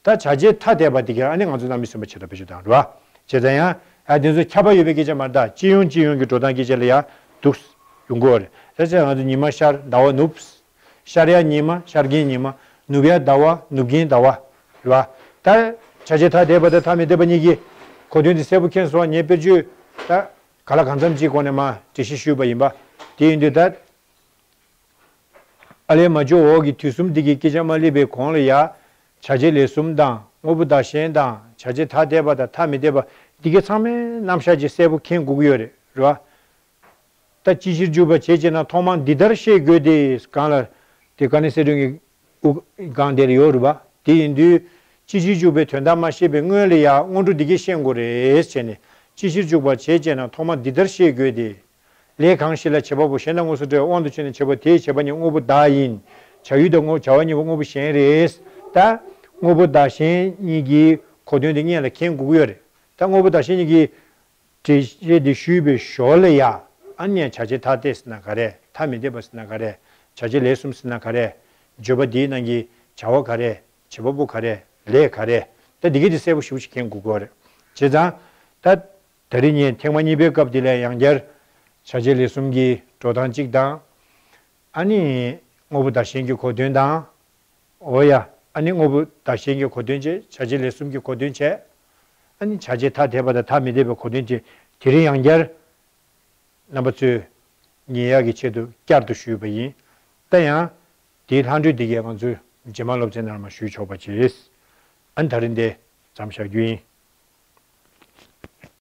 ད་བྱ་བྱེད་ཐ་དད་པ་དེ་ག་ཨ་ནི་ང་ཚོས་རྣམ་དབྱེ་གསུམ་པ་བྱེ་བྲག་བེད་སྤྱོད་བཏང་རེད་བ། བྱས་ཙང་ཡང་ཨ་དེ་ཚོ་ཁྱབ་པ་ཡོད་པའི་སྐད་ཆ་མ་རེད་ད། སྤྱི་ཡོངས་སྤྱི་ཡོངས་ཀྱི་འགྲོ་སྟངས་སྐད་ཆ་ལ་ཡ་འདུག་ཡོང་གི་ཡོད་རེད། ད་བྱས་ཙང་ང་ཚོ་ཉི་མ་ཤར། ཟླ་བ་ནུབ། ཤར་ཡ་ཉི་མ། ཤར་མཁན་ཉི་མ། ནུབ་ཡ་ཟླ་བ། ནུབ་མཁན་ཟླ་བ། རེད་བ། ད་བྱ་བྱེད་ཐ་དད་པ་དང་ཐ་མི་དད་པ་གཉིས་ཀྱི་གོ་དོན་དེ་གསལ་པོ་མཁྱེན་སོང་བ། ངས་དཔེར་བརྗོད་ད་ག་ལ་གང་འཚམ་ཅིག་སྒོ་ནས་མར་འགྲེལ་བཤད་ཞུས་པ་ཡིན་པ། དེ་ཡིན་དུས་ད། ཨ་ལས་མ་ལྕོགས་འོག་གི་དུས་གསུམ་འདི་གི་སྐད་ཆ་མ་སླེབས་པའི་གོང་ལ་ཡ། བྱ་བྱེད་ལས་གསུམ་དང་དངོས་པོ་བདག་གཞན་དང་། བྱ་བྱེད་ཐ་དད་པ་དང་ཐ་མི་དད་པ་འདི་གའི་ཚང་མའི་རྣམ་གཞག་ཅིག་གསལ་པོ་མཁྱེན་དགོས་ཀྱི་ཡོད་རེད། རེད་བ། ད་ཅིའི་ཕྱིར་འཇུག་པ་བྱེད་ཅེ་ན་ཐོག་མར་འདི་ལྟར་ཤེས་དགོས་ཏེ། གང་ལ། དེ་དཀའ་གནད་གསལ་སྒྲོན་གྱི་དབུ་སྒང་དེར་ཡོད་རེད་བ། དེ་ཡིན་དུས་ཅིའི་ཕྱིར་འཇུག་པའི་དོན་དག་མ་ཤེས་པའི་སྔོན་ལ་ཡ་སྔོན་འགྲོ་འདི་གས་ཤེས་དགོས་རེད་བྱས་ནས། ཅིའི་ཕྱིར་འཇུག་པ་བྱེད་ཅེ་ན་ཐོག་མར་འདི་ལྟར་ཤེས་དགོས་ཏེ། ལས་གང་ཞིག་ལ་བྱེད་པ་པོ་གཞན་དང་དངོས་སུ་འབྲེལ་བའི་དབང་དུ་བྱས་ནས་བྱེད་པ་དེའི་བྱེད་པ་ཉིད་དངོས་པོ་བདག་ཡིན། བྱ་ཡུལ་དང་དངོས། བྱ་བ་གཉིས་པོ་དངོས་པོ་གཞན་རེད། ད་དངོས་པོ་བདག་གཞན་གཉིས་ཀྱི་གོ་དོན་དེ་སྔོན་ལ་མཁྱེན་དགོས་ཀྱི་ཡོད་རེད། ད་དངོས་པོ་བདག་གཞན་གཉིས་ཀྱི་འགྲེལ་བཤད་དེ་ཞུས་པའི་ཞོར་ལ་ཡ། ཨ་ནི་བྱ་བྱེད་ཐ་དད་ཟེར་ན་ག་རེ། ཐ་མི་དད་པ་ཟེར་ན་ག་རེ། བྱ་བྱེད་ལས་གསུམ་ཟེར་ན་ག་རེ། བརྗོད་པ་འདིའི་ནང་གི་བྱ་བ་ག་རེ། བྱེད་པ་པོ་ག་རེ། ལས་ག་རེ། ད་འདི་གས་དེ་གསལ་པོ་ཞེ་པོ་ཅིག་མཁྱེན་དགོས་ཀྱི་ཡོད་རེད། བྱས་ཙང་། ད། ད་རེས་ངས་ཐེངས་མ་གཉིས་པའི་སྐབས་དེ་ལ་ཡང་བསྐྱར། བྱ་བྱེད་ལས་གསུམ་གྱི་འགྲོ་སྟངས་གཅིག་དང་། ཨ་ནི། དངོས་པོ་བདག་གཞན་གྱི་གོ་དོན་དང་། འོ་ཡ། ཨ་ནི་དངོས་པོ་བདག་གཞན་གྱི་གོ་དོན་བྱས། བྱ་བྱེད་ལས་གསུམ་གྱི་གོ་དོན་བྱས། ཨ་ནི་བྱ་བྱེད་ཐ་དད་པ་དང་ཐ་མི་དད་པའི་གོ་དོན་བྱས། དེ་རིང་ཡང་བསྐྱར་རྣམ་པ་ཚོས་ཉན་ཡག་གི་ཆེད་དུ་བསྐྱར་དུ་ཞུས་པ་ཡིན། ད་ཡང་དེའི་ལྷག་འཕྲོས་འདི་གས་ང་ཚོས་རྗེས་མ་སློབ་ཚན་ནང་མར་ཞུས་ཆོག་པ་བྱེད། ཨ་ནི་ད་རིང་འདི་མཚམས་བཞག་རྒྱུ་ཡིན།